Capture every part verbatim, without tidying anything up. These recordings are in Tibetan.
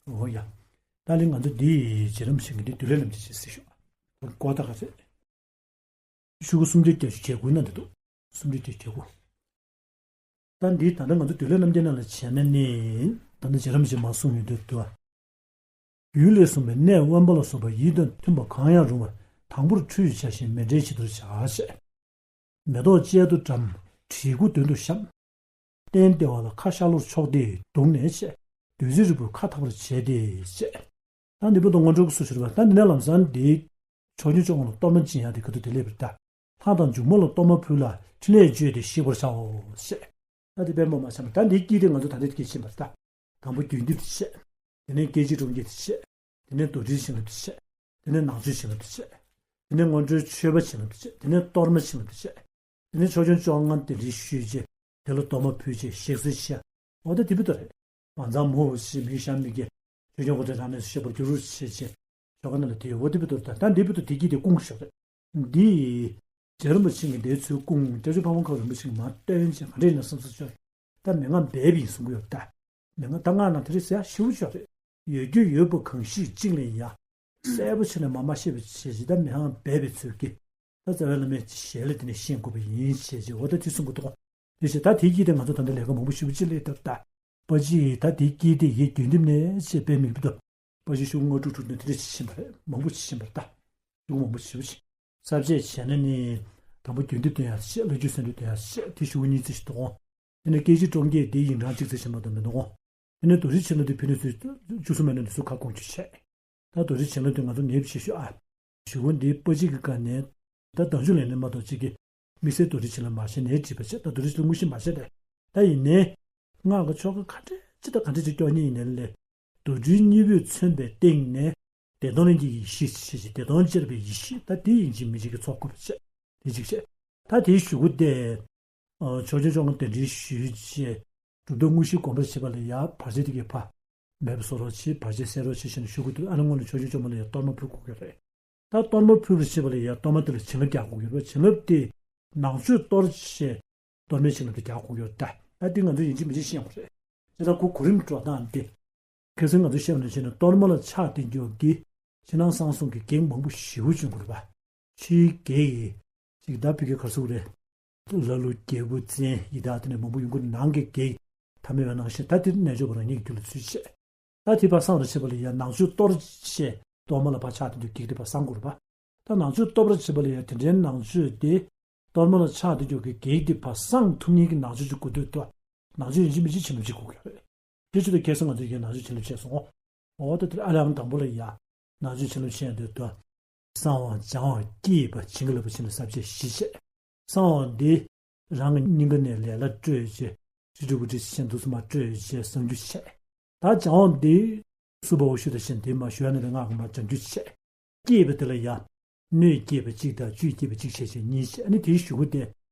འོ་ཡ། ད་ལན་ང་ཚོ་འདི་རྗེ་རིན་པོ་ཆེ་གི་འདི་འདུལ་བའི་རྣམ་འགྱུར་ཅིག་གཟིགས་ཤོག་ཀོ་ད་ག་རེད། ཤོག་གུ་སུམ་བརྒྱ་བརྒྱད་ཅུ་གྱ་དགུ་ན་འདི་འདུག་སུམ་བརྒྱ་བརྒྱད་ཅུ་གྱ་དགུ། ད་འདི་ད་ལྟ་ང་ཚོ་འདུལ་བའི་རྣམ་འགྱུར་ནང་ལ་བྱས་ན་ནི། ད་ལྟ་རྗེ་རིན་པོ་ཆེས་མར་གསུངས་ཡོང་དུས་འདུག་རྒྱུད་ལས་གསུངས་པའི་གནས་དབེན་པ་ལ་སོགས་པ་ཡིད་དང་མཐུན་པ་གང་ཡང་རུང་བ་དང་པོར་ཁྲུས་བྱ་ཞིང་མཎྜལ་བྱེད་དུ་བྱ་ཞེས། མེ་ཏོག་གཅལ་དུ་དགྲམ། བྲིས་སྐུ་མདུན་དུ་བཤམས། སྟན་བདེ་བ་ལ་ཁ་ཤར་ལྷོར་ཕྱོགས་ཏེ་འདུག་ནས་བྱས། བདུད་རྩི་རིལ་བུས་ཁ་དག་པར་བྱས་ཏེ་བྱས། ད་འདི་བར་དུ་སྔོན་འགྲོ་གི་སུ་ཞུ་བ་ད་འདི་ནས་ལམ་སང་འདི། ཕྱོགས་སྐྱོང་བཅོ་ལྔ་ལ་གཏོར་མ་སྦྱིན་ཡག་དེ་ག་དུས་དེ་སླེབས་པར་ལྟ། ལྷ་དང་མཇུག་མ་ལ་གཏོར་མ་ཕུལ་ལ་ཕྲིན་ལས་བཅོལ་ཏེ་བཤིག་པར་བྱའོ་ཞེས། ད་དེ་དཔེ་མ་མ་བྱས་ན་ད་འདི་དཀྱིལ་དེ་ང་ཚོ་ད་ལྟ་དེ་གས་ཕྱིན་པར་ལྟ། དང་པོ་རྒྱུན་གཏན་དུ་བྱས། དེ་ནས་སྐད་ཅིག་གྲོང་ཁྱེར་དུ་བྱས། དེ་ནས་རྡོར་དྲིལ་བྱིན་རླབས་དུ་བྱས། དེ་ནས་ནང་མཆོད་བྱིན་རླབས་དུ་བྱས། དེ་ནས་སྔོན་འགྲོའི་མཆོད་པ་བྱིན་རླབས་དུ་བྱས། དེ་ནས་གཏོར་མ་བྱིན་རླབས་དུ་བྱས། དེ་ནས་ཕྱོགས་སྐྱོང་བཅོ་ལྔ་གདན་འདྲེན་ཞུས་རྗེས་དེ་ལ་གཏོར་མ་ཕུལ་རྗེས་བཤིག་གསོལ་བྱས། འོ་ད་དེ་བུ་ད་རེད། བང་མཛངས་མོ་ཞེས་མིང་གཞན་མི་གྱི་ཆོས་སྐྱོང་དབུ་ཁྲིད་རང་གནས་སུ་གཤེགས་པར་འགྱུར་རོ་ཞེས་བྱས། ཆོ་ག་ནང་ལ་དེ་ཡོད། འོ་དེ་བུ་ད་རེད། ད་འདི་བུ་ད་དེ་གྱིས་དེ་སྐུང་ཞོག་རེད། འདི། རྗེ་རིན་པོ་ཆེ་གིས་འདིའི་ཚུལ་སྐུང་སྐྱབས་རྗེ་ཕ་བོང་ཁ་རིན་པོ་ཆེ་གིས་མར་སྟོན་བྱས་ག་འདྲ་ཡིན་ན་བསམ་ཚུལ་བཅོས། ད་མན་ངག་སྦས་པ་ཡིན་གསུང་གི་ཡོད་ད། མན་ངག་ད་སྔགས་ནང་དེ་རིགས་ཟེར་ཡ་ཞེ་པོ་ཅིག་ཡོད་རེད། ཡོད་རྒྱུ་ཡོད་པ་གང་ཞིག་གཅིག་ལས་ཡ། གསལ་པོ་བྱས་ནས་མར་མ་བཤད་པ་བྱས་ཅིག་ད་མན་ངག་སྦས་པའི་ཚུལ་གྱིས། ད་རྩ་བའི་བླ་མའི་ཞལ་ལ་དེ་ནས་བཤད་དགོས་པ་ཡིན་ཞེས་བྱས། འོ་ད་དེ་གསུང་གི་འདུག་དེ་བཞིན་ད་དེའི་དཀྱིལ་དེ་ང་ཚོ་ད་ལྟ་ལས་ཀ་མང་པོ་ཞེ་པོ་ཅིག་སླེབས་ཐུབ་ད། པ་ཅི་ཡིས་ད་དེའི་དཀྱིལ་དེ་ཡི་རྒྱུན་འདེབས་ནས་ཞེས་པའི་མིང་དུ། པ་ཅི་ཤོག་གུ་ལྔ་དྲུག་དྲུག་ནས་དེ་འདྲ་ཞིག་ཕྱིན་པ་རེད། མང་པོ་ཞིག་ཕྱིན་པ་རེད་ད། ཤོག་གུ་མང་པོ་ཞེ་པོ་ཅིག་ས་བཅད་བྱས་ན་ནི། དང་པོ་རྒྱུན་འདེབས་སྟོན་ཡག་བཤད། བློ་རྒྱུན་གསལ་འདོད་སྟོན་ཡག་བཤད། དེ་ཤོག་གུ་གཉིས་ཙམ་ཞིག་འདུག་གོ། དེ་ནས་སྐད་ཅིག་གྲོང་ཁྱེར་དེའི་ཡིན་གྲངས་གཅིག་ཙམ་ཞིག་མ་གཏོགས་མི་འདུག་གོ། དེ་ནས་རྡོ་རྗེ་བྱིན་རླབས་དེ་ཕུལ་ནས་ཚུལ་བཅུ་གསུམ་མ་ནས་ནི་ཚུལ་ཁ་སྐོང་རྒྱུ་བྱས། ད་རྡོ་རྗེ་བྱིན་རླབས་དེ་ང་ཚོ་ངེས་པ་བྱེད་ཤོག་ཨ། ཤོག་གུ་འདིའི་པ་ཅི་གི་སྒང་ནས། ད་བདག་འཇུག་ལས་ནི་མ་གཏོགས་གཅིག་གི། དམིགས་བསལ་རྡོ་རྗེ་བྱིན་རླབས་མ་བྱས་ནས་བྲིས་པ་བྱས། ད་རྡོ་རྗེ་བྱིན་རླབས་དངོས་གཞི་མ་བྱས་ཏེ། ད་ཡིན་ནའི། སྔགས་ཀྱི་ཆོ་ག་ག་འདྲ་ཅི་དང་ག་འདྲ་ཅིག་སྐྱོར་མཁན་ཡིན་ནའི་ལས། རྡོར་དྲིལ་གཉིས་པོས་མཚོན་པའི་སྟེང་ནས། བདེ་སྟོང་ལྷན་སྐྱེས་ཀྱི་ཡེ་ཤེས་ཞེས་བྱ། བདེ་སྟོང་སྤྱད་པའི་ཡེ་ཤེས་ད་དེ་ཡིན་གཅིག་མིན་གཅིག་གི་ཚོགས་བསྐོར་བ་བྱས། དེ་གཅིག་བྱས། ད་དེའི་ཤོག་གུ་དེ། ཨ། ཕྱོགས་སྐྱོང་བཅོ་ལྔ་གདན་འདྲེན་ཞུས་རྗེས། གྲུབ་མཐའ་དངོས་གཞི་སྒོམ་པར་བྱེད་པ་ལ་ཡ་བར་ཆད་དེ་གའི་ཕ། མེད་པ་བཟོ་རོགས་བྱེད། བར་ཆད་སེལ་རོགས་བྱེད་ཞེས་ནས་ཤོག་གུ་དེ་ཨ་ནི་སྔོན་ལ་ཕྱོགས་སྐྱོང་བཅོ་ལྔ་ལ་ཡ་གཏོར་མ་ཕུལ་དགོས་ཀྱི་རེད། ད་གཏོར་མ་ཕུལ་བར་བྱེད་པ་ལ་ཡ་གཏོར་མ་དེ་ལ་བྱིན་རླབས་རྒྱག་དགོས་ཀྱི་རེད། བྱིན་རླབས་དེ་ནང་མཆོད་གཏོར་བྱས། གཏོར་མའི་བྱིན་རླབས་དེ་རྒྱག་དགོས་ཀྱི་རེད་ད། ད་དེ་ང་ཚོ་ཡིན་གཅིག་མིན་གཅིག་ཤེས་དགོས་རེད། དེ་ལྟར་ཁོ་གོ་རིམ་འགྲོ་སྟངས་དེ། ཁ་སང་ང་ཚོ་བཤད་པ་ནང་བཞིན་ནས་གཏོར་མ་ལ་ཕྱག་འཐེན་རྒྱུ་གི་ཕྱི་ནང་གསང་གསུམ་གྱི་གེགས་མང་པོ་ཞེ་པོ་བྱུང་དགོས་རེད་པ། ཕྱིའི་གེགས་ཀྱི་ཅིག་ད་བི་གེ་གར་སོགས་རེད། ལ་ལུ་རྒྱལ་པོ་བཙན་ཡི་དྭགས་དེ་ནས་མང་པོ་ཡོང་གི། ནང་གི་གེགས་ཐ་མལ་པའི་ནང་བཞིན་ད་དེ་རྣལ་འབྱོར་པ་རང་ཉིད་ཀྱི་རྒྱུད་ལ་ཚུད་བྱས། ད་དེ་ཕར་སངས་རུ་བྱེད་པ་ལ་ཡ་ནང་མཆོད་གཏོར་བྱས། གཏོར་མ་ལ་ཕར་ཕྱག་འཐེན་དུས་གེགས་དེ་ཕར་སངས་དགོས་རེད་པ། ད་ནང་མཆོད་གཏོར་བར་བྱེད་པ་ལ་ཡ་དེ་འདྲའི་ནང་མཆོད་དེ། གཏོར་མ་ལ་ཕྱག་འཐེན་རྒྱུ་གི་གེགས་དེ་ཕར་སངས་ཐུབ་མཁན་གྱི་ནང་མཆོད་ཅིག་དགོས་འདུག་ད། ནང་མཆོད་ཡིན་གཅིག་མིན་གཅིག་བྱིན་རླབས་ཅིག་དགོས་ཀྱི་རེད། དེ་ཕྱིར་དུ་ཁ་སང་ང་ཚོས་ཀྱི་ནང་མཆོད་བྱིན་རླབས་བྱས་སོང་ངོ་། འོ་ད་དེར་ཨ་ལའང་དང་པོ་ལ་ཡ། ནང་མཆོད་བྱིན་རླབས་བྱས་འདོད་དོ། གསང་བ་སྦྱང་བ་བསྐྱེད་པ་བྱིན་གྱིས་བརླབ་པ་བྱིན་རླབས་ས་བཅད་བཞི་བྱས། གསང་བ་འདི། རང་གི་སྙིང་ག་ནས་ལས་སླ་སྤྲོས་བྱས། སྤྲོས་བྲལ་དབུ་སྐྲའི་ཕྱི་ཆེན་འདུག་སེ་མར་སྤྲོས་བྱས་བསམ་རྒྱུ་བྱས། ད་སྦྱང་བ་འདི། སུ་བ་འོ་ཤུ་དང་བཞིན་དེ་མ་ཞུ་ཡ་ནི་ལས་སྔགས་ཀྱི་མར་སྦྱང་རྒྱུ་བྱས། བསྐྱེད་པ་དེ་ལ་ཡ། སྣོད་བསྐྱེད་པ་གཅིག་དང་བཅུད་བསྐྱེད་པ་གཅིག་བྱས་བྱས་གཉིས་བྱས། ཨ་ནི་དེའི་གཞུག་གུ་དེ།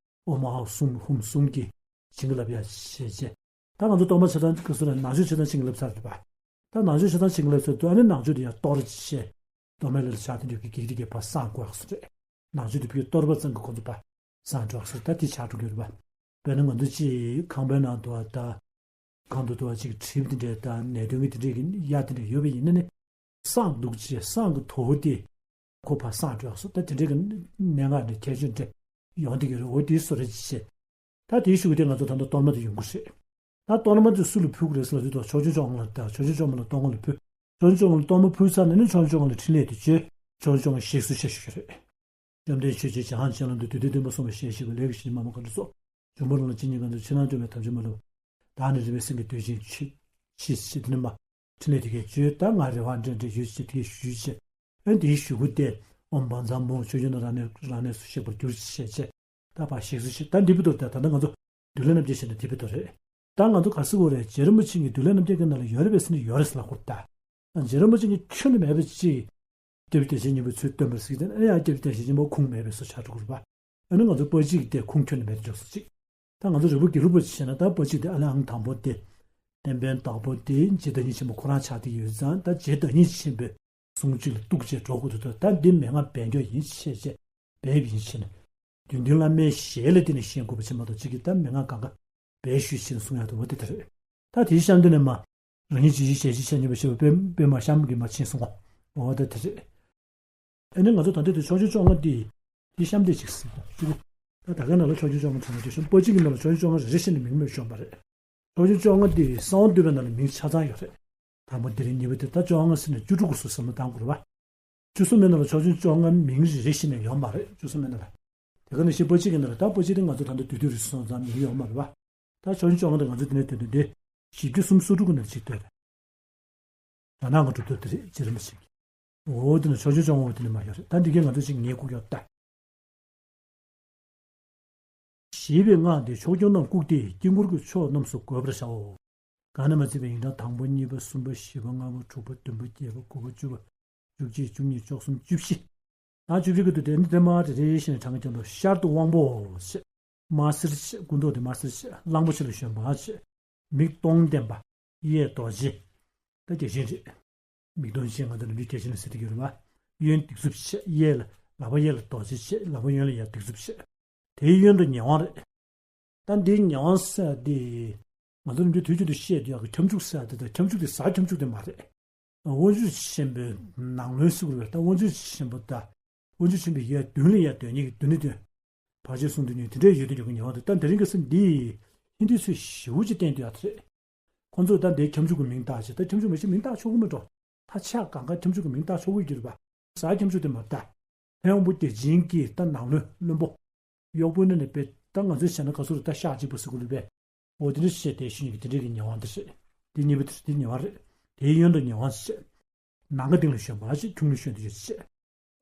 ཨོཾ་ཨཱཿཧཱུྃ་ཧཱུྃ་གསུམ་གྱིས་བྱིན་གྱིས་བརླབ་ཡ་བྱས་བྱས། ད་ང་ཚོ་གཏོར་མ་ཆ་ཚང་གི་སུ་ལ་ནང་མཆོད་ཆ་ཚང་བྱིན་གྱིས་བརླབས་ཚར་རེད་པ། ད་ནང་མཆོད་ཆ་ཚང་བྱིན་གྱིས་བརླབས་ཚར་དུས་ཨ་ནི་ནང་མཆོད་དེ་ཡ་གཏོར་བྱས། གཏོར་མའི་ལས་ལ་ཕྱག་འཐེན་རྒྱུ་གི་གེགས་དེ་གའི་ཕར་སངས་དགོས་ཡག་སུ་རེད། ནང་མཆོད་དེ་བུའི་གཏོར་བ་ཙམ་གྱིས་ཁོ་ཚོ་ཕར་སངས་འགྲོ་ཡག་སུ་རེད། ད་དེ་ཆགས་འགྲོ་གི་རེད་པ། དཔེར་ན་ང་ཚོ་ཅིག་ཁང་པའི་ནང་དུ་བ་ད། གང་དུ་དུ་བ་ཅིག་གྲིབ་དེ་འདྲས་དང་ནད་གདོན་གྱི་དེ་འདྲས་ཀྱི་གཡའ་དེ་འདྲས་ཡོད་པ་ཡིན་ན་ནི། སངས་འདུག་ཅེས་སངས་ཀྱི་དོ་བོ་དེ། ཁོ་ཕར་སངས་འགྲོ་ཡག་སོ། ད་དེ་འདྲས་ཀྱི་གནད་འགག་འདྲ་ཁྱད་ཆོས་འདྲ་ཡོང་དེ་གི་རེད། འོ་དེའི་སོ་རེ་ཅི་བྱེད། ད་དེའི་ཤུགས་དེ་ང་ཚོ་ད་ལྟ་གཏོར་མ་དེ་ཡོང་གི་རེད། ད་གཏོར་མ་དེ་སུ་ལ་ཕུལ་དགོས་རེད་ཟེར་ལབ་དུས་ད་ཕྱོགས་སྐྱོང་བཅོ་ལྔ་ལ། ད་ཕྱོགས་སྐྱོང་བཅོ་ལྔ་ལ་གཏོར་མ་ལ་ཕུལ། ཕྱོགས་སྐྱོང་བཅོ་ལྔ་ལ་གཏོར་མ་ཕུལ་ཚར་ནས་ནི་ཕྱོགས་སྐྱོང་བཅོ་ལྔ་ལ་ཕྲིན་ལས་དེ་བཅོལ། ཕྱོགས་སྐྱོང་བཅོ་ལྔ་བཞེས་སུ་བཅའ་ཞུ་རྒྱུ་རེད། བཅོམ་ལྡན་ཆོས་ཀྱི་བྱང་ཆེན་ལམ་དུ་བདུད་སྡེ་བདུན་པ་སྲུང་བར་ཞལ་བཞེས་པ་ལས་ཀྱི་ཞི་བ་མ་ག་དུ་སོགས། འབྱུང་པོ་རང་ལ་ཇི་སྙེད་ཀུན་ཏུ་ཕྱི་ནང་སྒྲོལ་མའི་དམ་ཆོས་མ་ལུས། བདག་ནི་རིག་པའི་སེང་གེ་འདོད་ཅིང་མཆི། མཆི་ཞེས་དེ་ནི་མ། ཕྲིན་ལས་དེ་སྐད་བརྗོད། ད་ང་རེ་བ་འདྲེན་འདྲེན་ཡོད་ཅེས་དེ་སྐད་ཞུས་བྱས། ཨ་ནི་དེའི་གཞུག་གུ་དེ། ཨོཾ་བཛྲ་མུ་ཁྱོད་ཀྱིས་ནི་རང་གནས་རང་གནས་སུ་གཤེགས་པར་གྱུར་ཅིག་ཅེས། ད་ཕར་བཞེས་སུ་བཅའ། ད་འདི་བུ་དོར་ད་ད་ལྟ་ང་ཚོ་འདུལ་བའི་རྣམ་བསྒྱུར་བྱས་ན་འདི་བུ་དོར་རེད། ད་ང་ཚོ་ག་ཟེར་དགོས་རེད། རྗེ་རིན་པོ་ཆེ་གིས་འདུལ་བའི་རྣམ་བསྒྱུར་གྱི་ནང་ལ་ཡོད་རེད་པས་ཟེར་ན་ཡོད་རེད་ཟེར་ལབ་དགོས་རེད་ད། རྗེ་རིན་པོ་ཆེ་གིས་ཁྱོན་ནས་མེད་པ་ཅིག་སྐྱབས་རྗེ་བདེ་ཆེན་སྙིང་པོའི་ཚུལ་སྟོན་པར་གཟིགས་ཏེ་ཨ་ནི་ཡང་སྐྱབས་རྗེ་བདེ་ཆེན་སྙིང་པོ་ཁུངས་མེད་པའི་བཟོ་ཆགས་འགྲོ་གི་རེད་པ། ཨ་ནི་ང་ཚོ་པ་ཅིག་དེ་ཁུངས་ཁྱོན་ནས་མེད་དུ་འཇོག་སོང་ཅིག་ད་ང་ཚོ་རིལ་བུ་རིན་པོ་ཆེ་བྱས་ན་ད་པ་ཅིག་དེ་ཨ་ལ་ཨང་དང་པོ་དེ། བསྟན་པའི་བདག་པོ་དེ་རྗེ་བདག་ཉིད་ཆེན་པོ་ཁོ་རང་ཆགས་བསྡད་ཡོད་ཙང་ད་རྗེ་བདག་ཉིད་ཆེན་པོའི་གསུང་ཆོས་ལ་གཏུགས་བྱས་འགྲོ་དགོས་འདུག་ད་འདི་མན་ངག་སྦས་ཀྱོག་ཡིན་ཞེས་བྱས་སྦས་པ་ཡིན་ཕྱིར་ན། བདུད་འདུལ་བླ་མའི་ཞལ་ལ་བརྟེན་ནས་ཤེས་དགོས་པ་ཅིག་མ་གཏོགས་ཅིག་གིས་ད་མན་ངག་གང་ག་སྦས་ཞུས་ཕྱིར་གསུང་ཡག་འདུག་པ་དེ་ལྟར་རེད། ད་དེའི་གཤམ་དུ་ནས་མ། རང་ཉིད་ཇི་བཞིན་གཞན་གྱིས་བྱས་ཉེས་པར་བཤད་པ་དཔེ་དཔེ་མ་གཤམ་གྱི་མ་ཕྱིན་སོང་བ། འོ་ད་དེ་རེད། ཨ་ནི་ང་ཚོ་ད་ལྟ་དེ་ཕྱོགས་བཅུའི་བཅོ་ལྔ་འདི་དེ་གཤམ་དེ་ཅིག་ཟིན་པ་ཅིག་ད་ད་ག་ནང་ལ་ཕྱོགས་བཅུའི་བཅོ་ལྔ་ཚང་མ་ཅིག་ཤོད་པ་གཅིག་གི་ནང་ལ་ཕྱོགས་བཅུའི་བཅོ་ལྔ་རེ་རེ་བཞིན་ནས་མིང་མེད་ཤོད་པ་རེད། ཕྱོགས་བཅུའི་བཅོ་ལྔ་འདི་གསང་བ་འདུས་པའི་ནང་ལ་མིང་ཆ་ཚང་ཡོད་རེད། དང་པོ་འདི་རེད། གཉིས་པ་དེ་ད་བཅོ་ལྔ་ཟིན་ནས་བཅུ་དྲུག་གི་ཟུར་ཟིན་ན་བཏང་དགོས་རེད་བ། བཅུ་གསུམ་པའི་ནང་ལ་ཕྱོགས་བཅུའི་བཅོ་ལྔ་མིང་རེ་རེ་བཞིན་ནས་ཡོད་མ་རེད། བཅུ་གསུམ་པའི་ནང་ལ། དེ་ག་ནང་བཞིན་པོ་གཅིག་གི་ནང་ལ་ད་པོ་གཅིག་དེ་ང་ཚོ་ད་ལྟ་དུས་དུས་རེ་སོང་ཙང་མིང་ཡོད་མ་རེད་བ། ད་ཕྱོགས་བཅུའི་བཅོ་ལྔ་དེ་ང་ཚོ་དེ་ནས་དོན་དུ་འདི་བཞི་བཅུ་སུམ་ཅུ་སོ་དྲུག་གི་ནང་གཅིག་ལྟོས་རེད། རྒྱ་ནག་གི་གྲུབ་ཐོབ་དེ་རེད། རྗེ་རིན་པོ་ཆེ་གི། འོ་དེ་ནི་ཕྱོགས་བཅུའི་བཅོ་ལྔ་འོ་དེ་ནི་མ་ཡོད་རེད། ད་འདི་གའི་ང་ཚོ་ཅིག་ངེས་དགོས་ཀྱི་ཡོད་ད། ཞེས་པའི་སྔགས་འདི་ཕྱོགས་བཅུ་རྣམས་བཀུག་སྟེ་དཀྱིལ་འཁོར་གྱི་ཕྱོགས་རྣམས་སུ་དགོད་པར་བྱའོ། གང་ནས་མ་ཚིག་པའི་ཡིག་གྲངས་དང་པོ་གཉིས་པ་གསུམ་པ་བཞི་པ་ལྔ་པ་དྲུག་པ་བདུན་པ་བརྒྱད་པ་དགུ་པ་བཅུ་པ་བཅུ་གཅིག་བཅུ་གཉིས་བཅུ་གསུམ་བཅུ་བཞི། ད་བཅུ་བཞི་གི་དུས་དེ་ནི་དེ་མ་རེ་རེ་བཞིན་དྲང་གི་ཀྱང་དུ་ཤར་དུ་དབང་པོ་ཞེས། དམར་སེར་ཞེས་སྐུ་མདོག་དེ་དམར་སེར་ཞེས་གླང་པོ་ཆེ་ལ་ཞོན་པ་ཞེས། མིག་སྟོང་ལྡན་པ། གཡས་རྡོ་རྗེ། ད་རྒྱལ་ཆེན་རེད། མིག་སྟོང་ཅན་ང་ཚོ་ནམ་རྒྱུན་རྒྱལ་ཆེན་ལ་ཟེར་གྱི་ཡོད་རེད་བ། གཡོན་སྡིགས་མཛུབ་ཅེས་གཡས་ལ་ལག་པ་གཡས་ལ་རྡོ་རྗེ་ཅེས་ལག་པ་གཡོན་ལ་ཡར་སྡིགས་མཛུབ་ཅེས། དེའི་གཡོན་དུ་ཉེ་དབང་རེད། ད་འདིའི་ཉེ་དབང་ཟེར་དེ། ང་ཚོ་ནམ་རྒྱུན་དུས་རྒྱུན་དུ་བཤད་དུ་ཡག་གི་ཁྱབ་འཇུག་ཟེར་དེ་དང་ཁྱབ་འཇུག་དེ་གཟའ་ཁྱབ་འཇུག་དེ་མ་རེད། དབང་ཕྱུག་ཆེན་པོའི་ནང་ལོན་ཟེར་དགོས་རེད། ད་དབང་ཕྱུག་ཆེན་པོ་ད། དབང་ཕྱུག་ཆེན་པོའི་ཡར་མདུན་ལ་ཡར་སྡོད་མཁན་གྱི་མདུན་ནས་སྡོད། བར་ཆད་སྲུང་དུ་ཉེ་དེ་འདྲའི་ཡོད་དུ་འཇུག་གི་ཉེ་དབང་དེ། ད་འདི་རིང་གི་སེམས་འདི་ཧིན་དུའི་ཚོས་ཞེ་པོ་ཅིག་བསྟན་དུ་ཡག་དེ་རེད། ཁོང་ཚོས་ད་འདིའི་ཁྱབ་འཇུག་གི་མིང་བཏགས་བྱས། ད་ཁྱབ་འཇུག་མི་ཤེས་མིང་བཏགས་ཆོག་གི་མེད་འགྲོ། ད་ཆ་གང་ག་ཁྱབ་འཇུག་གི་མིང་བཏགས་ཆོག་གི་ཡོད་རེད་པ། གཟའ་ཁྱབ་འཇུག་དེ་མ་བཏགས། ལྷའི་དབང་པོ་བརྒྱ་བྱིན་གྱིས་ད་ནང་བློན་བློན་པོ། གཡོག་པོ་ནི་ནི་པས་ད་ང་ཚོས་བྱས་ན་ག་ཚོད་རེད། ད་ཤག་གཅིག་པ་ཟེར་དགོས་རེད་པས། འོ་དེ་འདྲ་བཤད་དེ་ཤུལ་གྱི་དེ་འདྲའི་གི་ཉེ་དབང་དེ་རེད། དེ་གཉིས་པ་དེ་དེ་ཉེ་དབང་རེད། དེའི་གཡོན་དུ་ཉེ་དབང་ཞེས། ནམ་མཁའ་ལྡིང་ལ་ཞོན་པ་ཞེས་ཁྱུང་ལ་ཞོན་དུ་ཡོད་ཅེས།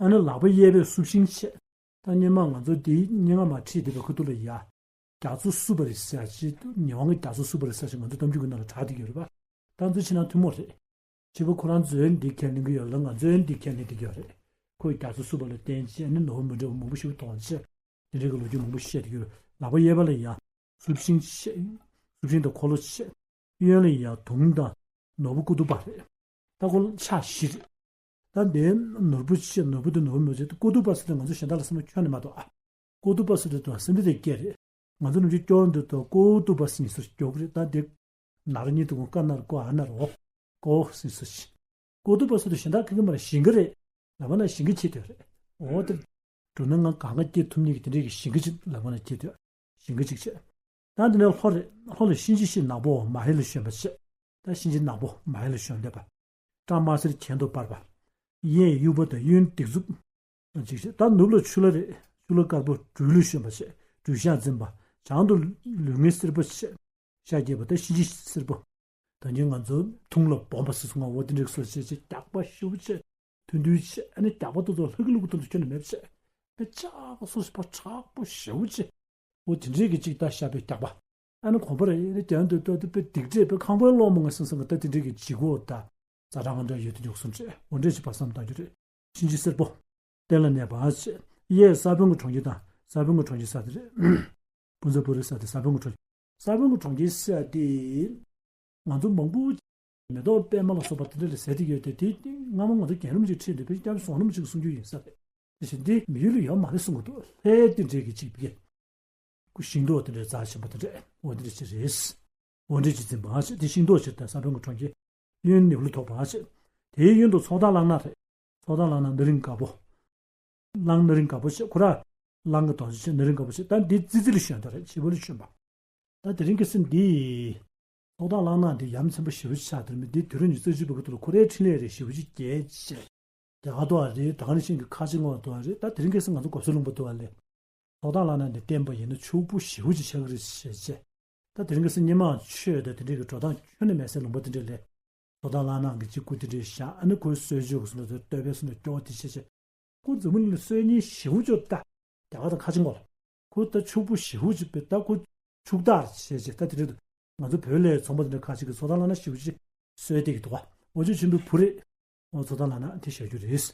ཨ་ནི་ལག་པ་གཡས་པས་སྲུབ་ཤིང་ཅེས། ད་སྙེ་མ་ང་ཚོ་འདིའི་སྙེ་ང་མ་ཁྲིད་བསྡད་པའི་ཁུ་ཐུག་ལ་ཡ། རྒྱ་མཚོ་སྲུབ་པ་རེད་ཟེར་ཅེས་ཉེ་དབང་གི་རྒྱ་མཚོ་སྲུབ་པ་རེད་ཟེར་ཅེས་ང་ཚོ་གཏམ་རྒྱུད་ཀྱི་ནང་ལ་གྲགས་བསྡད་ཡོད་རེད་པ། ད་ཚོ་ཕྱི་ནང་ཐུན་མོང་རེད། ཕྱི་པོ་ཁོ་རང་ཚོས་འདི་ཁས་ལེན་གྱི་ཡོད་ལ་ང་ཚོས་འདི་ཁས་ལེན་བསྡད་ཀྱི་ཡོད་རེད། ཁོས་རྒྱ་མཚོ་སྲུབ་པ་ལ་བརྟེན་བྱས་ནི་ནོར་བུ་མི་འདྲ་བ་མང་པོ་ཞིག་མཐོང་བྱས། དེ་འདྲའི་གི་ལོ་རྒྱུས་མང་པོ་བཤད་བསྡད་ཀྱི་ཡོད། ལག་པ་གཡས་པ་ལ་ཡ། སྲུབ་ཤིང་ཆེ། སྲུབ་ཤིང་དང་འཁོར་ལོ་ཆེ། གཡོན་ལ་ཡ་དུང་དང་ནོར་བུ་ཀོ་ཏུ་པ་རེད། ད་ཁོ་ཕྱག་བཞི་རེད། ད་འདིའི་ནོར་བུ་ཆེ་ནོར་བུ་དེ་ནོར་བུ་མི་ཆེ། ཀོ་ཏུ་པ་ཟེར་དུས་ང་ཚོ་གཞན་དག་ལ་སེམས་ཁྱོན་ནས་མ་གཏོགས་ཨ། ཀོ་ཏུ་པ་ཟེར་དུས་དང་སེམས་འདི་དེ་སྐད་རེད། ང་ཚོ་ནམ་རྒྱུན་སྐྱོར་འདི་དང་ཀོ་ཏུ་པ་ཟེར་ནས་ཟེར་སྐྱོར་གི་རེད། ད་འདི་ན་རོ་གཉིས་དུ་ཀ་ན་རོ་ཀོ་ཨ་ན་རོ། ཀོ་ཟེར་ནས་ཟེར་ཞིང་། ཀོ་ཏུ་པ་ཟེར་དུས་གཞན་དག་གི་གི་མ་རེད། ཞིང་ཁ་རེད། ལབ་པ་ན་ཞིང་ཁ་ཆེ་དེ་རེད། འོ་དེ། འགྲོ་ན་ང་གང་ག་སྐྱེ་ཐུབ་ནི་གི་དེ་འདྲའི་གི་ཞིང་ཁ་ཅིག་ལབ་པ་ན་སྐྱེ་དུས། ཞིང་ཁ་ཅིག་བྱས། ད་འདི་ནས་ལྷོ་རེད། ལྷོ་ལ་གཤིན་རྗེ་གཤེད་ནག་པོ་མ་ཧེ་ལ་ཞོན་པ་བྱས། ད་གཤིན་རྗེ་ནག་པོ་མ་ཧེ་ལ་ཞོན་བསྡད་པ། སྐྲ་དམར་སེར་གྱེན་དུ་འབར་བ། གཡས་དབྱུག་པ་དང་གཡོན་སྡིགས་མཛུབ། ཅིག་བྱས། ད་ནུབ་ལ་ཆུ་ལྷ་རེད། ཆུ་ལྷ་དཀར་པོ་སྦྲུལ་ལ་ཞོན་པ་བྱས། སྦྲུལ་ཞགས་འཛིན་པ། བྱང་དུ་ལུས་ངན་སེར་པོ་བྱས། ཤ་རྒྱས་པ་དང་གཤིན་རྗེ་སེར་པོ། ད་ནི་ང་ཚོ་ཐུང་ལ་སྦོམ་པ་ཟེར་སོང་ང་། འོ་དེ་འདྲའི་སོ་བྱས་བྱས་རྒྱགས་པ་ཞེ་པོ་བྱས། ཐུང་ཐུང་བྱས། ཨ་ནི་རྒྱགས་པ་ཏོག་ཏོག་ལྷ་སྐུ་ལུ་གུ་ཏོག་ཏོག་ཁྱོན་ནས་མེད་བྱས། ཨ་ཅག་སོ་སོ་ཕར་དྲག་པོ་ཞེ་པོ་བྱས། འོ་དེ་འདྲའི་གི་ཅིག་ད་ཤ་པའི་རྒྱགས་པ། ཨ་ནི་གོམ་པ་རེ་རེ་རྒྱག་འདོད་ཏོག་ཏོག་པའི་སྡིག་སྒྲིབ་པའི་ཁང་པའི་སློང་མོ་ང་སེམས་སང་གི་ད་དེ་འདྲའི་གི་ལྗིད་ཁོག་ད། ཛ་དྲག་ང་འདྲ་ཡོད་དུ་འཇུག་སོང་བྱས། འོ་འདྲ་ཞིག་པ་བསམ་བཏང་རྒྱུ་རེད། གཤིན་རྗེ་སེར་པོ། སྟེང་ལ་གནས་པ་བྱས། གཡས་ས་བོན་གྱི་གྲོང་ཁྱེར་དང་ས་བོན་གྱི་གྲོང་ཁྱེར་ས་དེ་རེད། ཕུན་ཚོགས་པུ་རི་ས་དེ་ས་བོན་གྱི་གྲོང་ཁྱེར། ས་བོན་གྱི་གྲོང་ཁྱེར་ས་དེ། ང་ཚོ་མང་པོ། མེ་ཏོག་པད་མ་ལ་སོགས་པ་དེ་འདྲ་ལ་ཟེར་དེ་ཡོད་དེ་དེ་སྔ་མོ་ང་ཚོ་རྒྱལ་རབས་ཅིག་ཁྲིད་འདུག་པས་སྐྱབས་སོང་ནམ་ཅིག་གསུང་རྒྱུ་ཡིན་ས་རེད། དེ་བཞིན་དེ་མི་ཡུལ་ལ་ཡོད་མ་རེད་གསུང་གི་འདུག་ལྷའི་དེ་འདྲའི་གི་ཅིག་པའི། ཁོ་ཤིང་ཏོག་དེ་འདྲའི་རྩ་ཆེན་པོ་དེ་འདྲས་འོ་དེ་འདྲ་ཅིག་རེད། འོ་འདྲ་ཅིག་འཛིན་པ་ཞེས་དེ་ཤིང་ཏོག་ཅིག་དང་ས་བོན་གྱི་གྲོང་ཁྱེར། གཡོན་ནེའུ་ལེ་ཐོག་པ་ཞེས། དེའི་གཡོན་དུ་ཚོགས་བདག་གླང་ནག་རེད། ཚོགས་བདག་གླང་ནག་སྣ་རིང་དཀར་པོ། གླང་སྣ་རིང་དཀར་པོ་ཞེས་ཁོ་ར། གླང་གི་དོགས་ཅན་ཞེས་སྣ་རིང་དཀར་པོ་ཞེས་ད་འདི་ཙི་ཙི་ལ་ཞོན་ད་རེད། བྱི་བོ་ལ་ཞོན་པ། ད་དེ་རིང་གི་སེམས་འདི། ཚོགས་བདག་གླང་ནག་འདི་ཡ་མཚན་པོ་ཞེ་པོ་ཅིག་ཆགས་དེར་མི་འདི་དུས་རབས་ཉི་ཤུ་རྩ་གཅིག་པའི་སྐབས་དུ་ལ་ཁོ་རའི་འཕྲིན་ལས་རེད་ཞེ་པོ་ཅིག་རྒྱས་ཆེ། རྒྱ་གར་དུ་བ་རེད། ད་ག་ནང་བཞིན་གྱི་ཁ་ཆེ་ངོ་དུ་བ་རེད། ད་དེ་རིང་ཁ་སང་ང་ཚོ་གོ་ས་ལུང་པ་དུ་བ་ལས། ཚོགས་བདག་གླང་ནག་འདི་བསྟན་པ་ཡིན་ན་ཕྱུག་པོ་ཞེ་པོ་ཅིག་ཆགས་ཀྱི་རེད་ཞེས་བྱས། ད་དེ་རིང་ཁ་སང་སྔོན་མ་ཆོས་དང་དེ་འདྲའི་གི་འགྲོ་སྟངས་ཁྱོན་ནས་མེད་སའི་ལུང་པ་དེ་འདྲ་ལས། ཚོགས་བདག་གླང་ནག་གི་གཅིག་སྐུ་དེ་འདྲའི་བཞག་ཨ་ནི་ཁོའི་གསོལ་མཆོད་ཀྱི་སོ་ནང་དུ་བསྟོད་པའི་སོ་ནང་སྐྱོ་བ་དེ་བྱས་བྱས། ཁོ་འཛམ་བུ་གླིང་ལ་སྲོལ་རྙིང་ཞེ་པོ་ཅིག་ད། རྒྱ་གར་དང་ཁ་ཆེ་ངོ་ལ། ཁོ་ད་ཕྱུག་པོ་ཞེ་པོ་ཅིག་པས་ད་ཁོ་ཕྱུག་བདག་བྱས་བྱས་ད་དེ་འདྲ་འདུག་ང་ཚོ་བོད་ལས་ཚོང་པ་དེ་འདྲ་ཁ་ཅིག་གིས་ཚོགས་བདག་གླང་ནག་ཞེ་པོ་ཅིག་གསོལ་བསྡད་ཀྱི་འདུག་ག་འོ་ཅོག་ཆེན་པོའི་བུ་རེད། འོ་ཚོགས་བདག་གླང་ནག་དེ་བཞག་རྒྱུ་རེད།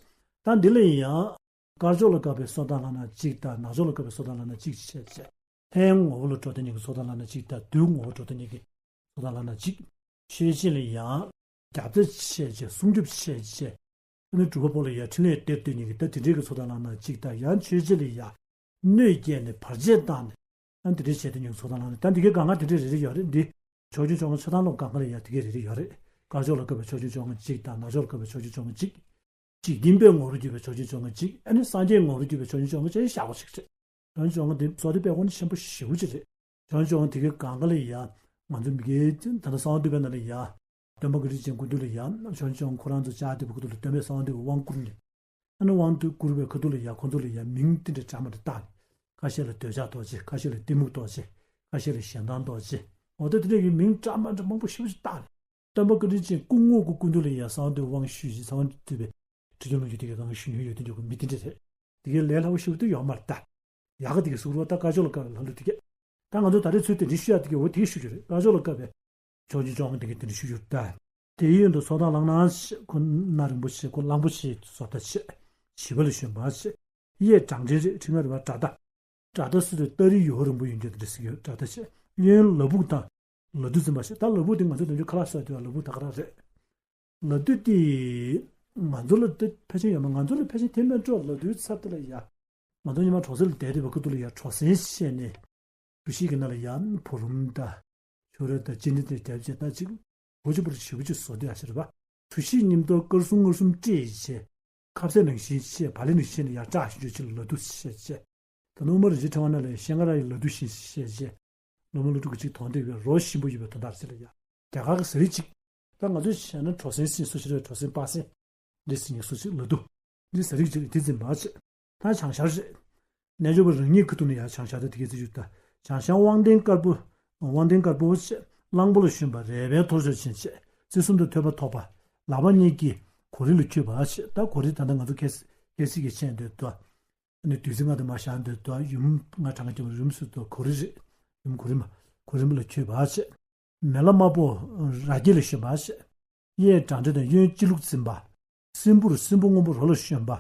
ད་འདི་ལ་ཡིན་ཡང་། དཀར་ཕྱོགས་ལ་བཀབ་པའི་ཚོགས་བདག་གླང་ནག་གཅིག་དང་ནག་ཕྱོགས་ལ་བཀབ་པའི་ཚོགས་བདག་གླང་ནག་གཅིག་བྱས་བྱས། ལྷའི་ངོ་བོ་ལ་འགྲོ་དོན་གཉིས་ཀྱི་ཚོགས་བདག་གླང་ནག་གཅིག་དང་བདུད་ངོ་བོ་འགྲོ་དོན་གཉིས་ཀྱི་ཚོགས་བདག་གླང་ནག་གཅིག་ཆོས་བྱེད་ལ་ཡང་། རྒྱབ་རྩ་བྱས་བྱས་སྲུང་སྐྱོབ་བྱས་བྱས། ཨ་ནི་སྒྲུབ་པ་པོ་ལ་ཡང་འཕྲིན་ལས་སྟེར་སྡོད་མཁན་གྱི་ད་དེ་འདྲའི་གི་ཚོགས་བདག་གླང་ནག་གཅིག་དང་ཡང་ཆོས་བྱེད་ལ་ཡང་། གནོད་སྐྱེལ་ནས་བར་ཆད་བཏང་ནས། ཨ་ནི་དེ་འདྲའི་བྱས་ཏེ་ཉུང་ཚོགས་བདག་གླང་ནག་ད་འདི་གའི་སྒང་ག་དེ་འདྲའི་རེ་རེ་ཡོད་རེད་འདི། ཕྱོགས་བཅུའི་བཅོ་ལྔ་ཆ་ཚང་ལོ་སྒང་ག་ལ་ཡང་དེ་གའི་རེ་རེ་ཡོད་རེད། ལྷ་ཕྱོགས་ལ་བཀབ་པའི་ཕྱོགས་བཅུའི་བཅོ་ལྔ་གཅིག་དང་། ནག་ཕྱོགས་ལ་བཀབ་པའི་ཕྱོགས་བཅུའི་བཅོ་ལྔ་གཅིག། འཇིག་རྟེན་པའི་ངོ་བོར་གྱུར་པའི་ཕྱོགས་བཅུའི་བཅོ་ལྔ་གཅིག། ཨ་ནི་སངས་རྒྱས་ངོ་བོར་གྱུར་པའི་ཕྱོགས་བཅུའི་བཅོ་ལྔ་གཅིག་བཞག་པ་ཞིག་རེད། ཕྱོགས་བཅུའི་བཅོ་ལྔ་དེ་བསོད་བདེ་དཔལ་དགོན་ནི་ཆེན་པོ་ཞེ་པོ་ཅིག་རེད། ཕྱོགས་བཅུའི་བཅོ་ལྔ་དེ་གའི་སྒང་ག་ལ་ཡ། ང་ཚོ་མི་སྒེར་ད་ལྟ་གསང་བ་འདུས་པའི་ནང་ལ་ཡ། སྟོན་པ་བཀའ་དྲིན་ཅན་སྐུ་མདུན་ལ་ཡ། ཕྱོགས་བཅུའི་བཅོ་ལྔ་ཁོ་རང་ཚོ་བཅར་བསྡད་པའི་སྐབས་དུ་ལ་སྟོན་པས་གསང་བ་འདུས་པའི་དབང་བསྐུར་ནས། ཨ་ནི་དབང་དུ་བསྐུར་བའི་ཁ་ཐུག་ལ་ཡ། ཁོ་ཚོ་ལ་ཡ་མིང་དེ་འདྲ་འདྲ་མི་འདྲ་བཏགས་ནས། ཁ་ཤས་ལ་འདོད་ཆགས་རྡོ་རྗེ། ཁ་ཤས་ལ་གཏི་མུག་རྡོ་རྗེ། ཁ་ཤས་ལ་ཞེ་སྡང་རྡོ་རྗེ། འོ་ད་དེ་འདྲ་གི་མིང་འདྲ་མི་འདྲ་མང་པོ་ཞེ་པོ་ཅིག་བཏགས་ནས། སྟོན་པ་བཀའ་དྲིན་ཅན་སྐུ་དངོས་ཀྱི་སྐུ་མདུན་ལ་ཡ་གསང་བ་འདུས་དབང་ཞུས་ཤིང་། གསང་བ་འདུས་པའི་ཁྲི་བྱང་ལུང་གི་དེ་གའི་སྒང་ག་ཞུ་མྱོང་ཡོད་དེ་འདྲ་གི་མི་དེ་འདྲ་རེད། དེ་གའི་ལས་སླ་པོ་ཞེ་པོ་དེ་ཡོད་མ་རེད་ད། ཡག་ག་དེ་གའི་གཟུགས་རོ་ད་སྐ་ཅོག་ལ་བཀབ་པའི་ལྷ་ཀླུ་དེ་གའི། ད་ང་ཚོ་ད་རེས་ཚུལ་དེ་འདྲ་ཞུ་ཡག་དེ་གའི་འོ་དེ་གའི་ཞུ་རྒྱུ་རེད། སྐ་ཅོག་ལ་བཀབ་པའི་ཕྱོགས་བཅུའི་བཅོ་ལྔ་དེ་གའི་དེ་འདྲ་ཞུ་རྒྱུ་རེད་ད། དེ་ཡི་ཡོན་དུ་ཚོགས་བདག་གླང་སྣ་ཆེ། ཁོ་སྣ་རིང་པོ་ཆེ། ཁོ་གླང་པོ་ཆེ་བཟོ་ལྟ་ཆེ། བྱིས་པ་ལ་ཞོན་པ་ཆེ། གཡས་བྲང་ཕྲེང་རེད། ཕྲེང་བ་རེད་པ། དགྲ་སྟ། དགྲ་སྟ་ཟེར་དུས་སྟ་རེ་ཡོད་རིང་པོ་ཡོད་རྒྱུ་དེ་འདྲ་ཟེར་གྱི་ཡོད། དགྲ་སྟ་ཆེ། གཡོན་ལ་ཕུག་དང་། ལ་དུག་འཛིན་པ་ཆེ། ད་ལ་ཕུག་དེ་ང་ཚོ་ནམ་རྒྱུན་ཁ་ལག་བཟོ་དུས་ལ་ཕུག་ད་ག་རང་རེད། ལ་དུག་དེ་ང་ཚོ་ལ་དེ་ཕལ་ཆེར་ཡོད་མ། ང་ཚོ་ལ་ཕལ་ཆེར་དེ་མིན་འགྲོ། ལ་དུག་ཚབ་དེ་ལ་ཡ། ང་ཚོ་ཉི་མ་གྲོང་གསེབ་ལ་བསྡད་བསྡད་པའི་ཁ་ཐུག་ལ་ཡ་གྲོ་སྲན་བཤས་ནས། གྲོ་ཞིག་གི་ནང་ལ་ཡ་བུ་རམ་དང་། ཕྱུ་ར་དང་། ཅི་ནི་དེ་རྒྱབ་བྱས་ད་ཅིག་བུ་ཆུ་བུར་ཞེ་པོ་ཅིག་བཟོ་དེ་ཡ་ཤི་རེད་པ། གྲོ་ཞིག་མཉམ་དུ་དཀར་གསུམ་མངར་གསུམ་སྤྲད་བྱས། ཁ་ཟས་ནང་བཞིན་བཤས། བག་ལེབ་ནང་བཞིན་ཡ་བཀྲག་ཤིང་ཅིག་ལ་དུག་བཤས་བྱས། ད་ནུ་མ་རིན་ཆེན་ཕྲེང་བ་ནང་ལ་ཤེལ་སྔ་ར་ཡི་ལ་དུག་བཞིན་བཤས་བྱས། ལོ་མ་ལོ་དྲུག་གི་ཅིག་དོང་དེ་བའི་རོ་ཞིམ་པོ་ཡོད་པའི་དོན་དག་ཟེར་ལ་ཡ། རྒྱ་གར་གྱི་ཟ་རིགས་ཅིག་ད་ང་ཚོས་བྱས་ན་གྲོ་སྲན་ཟེར་སུ་ཞིག་རེད། གྲོ་སྲན་པག་སྲན། འདི་ཟེར་ནས་སུ་ཞིག་ལ་དུག་འདི་ཟ་རིགས་ཅིག་རེད། དེ་འཛིན་པ་བྱེད། ད་བྱང་ཤར་རེད། རྣལ་འབྱོར་པ་རང་ཉིད་ཁ་ཐུག་ནས་ཡང་བྱང་ཤར་དེ་དེ་གའི་རྩི་ཡུལ་ད། བྱང་ཤར་དབང་ལྡན་དཀར་པོ། དབང་ལྡན་དཀར་པོ་བྱེད། གླང་པོ་ལ་ཞོན་པ། རལ་པའི་ཐོར་ཅོག་ཅན་བྱེད། རྩེ་གསུམ་དུ་ཐོད་པ་ཐོགས་པ། ལག་པ་གཉིས་ཀྱིས་གོ་རི་ལ་འཁྱུད་པ་བྱེད། ད་གོ་རི་ད་ལྟ་ང་ཚོ་ཁ་སང་གི་མཆན་འདོད་དོ། ཨ་ནི་བདུད་རྩི་ལྔ་དང་མ་བཞག་འདོད་དོ། ཡུམ་ལྔ་གྲངས་ཀྱི་ཡུམ་སུ་དོ། གོ་རི་རེད། ཡུམ་གོ་རི་མ། གོ་རི་མ་ལ་འཁྱུད་པ་བྱེད། མེ་ལྷ་དམར་པོ་ར་སྐྱེས་ལ་ཞོན་པ་བྱེད། གཡས་བྲང་ཕྲེང་དང་གཡོན་སྤྱི་བླུགས་འཛིན་པ། སྲིན་བུར་སྲིན་པོ་སྔོན་པོ་རོ་ལ་ཞོན་པ།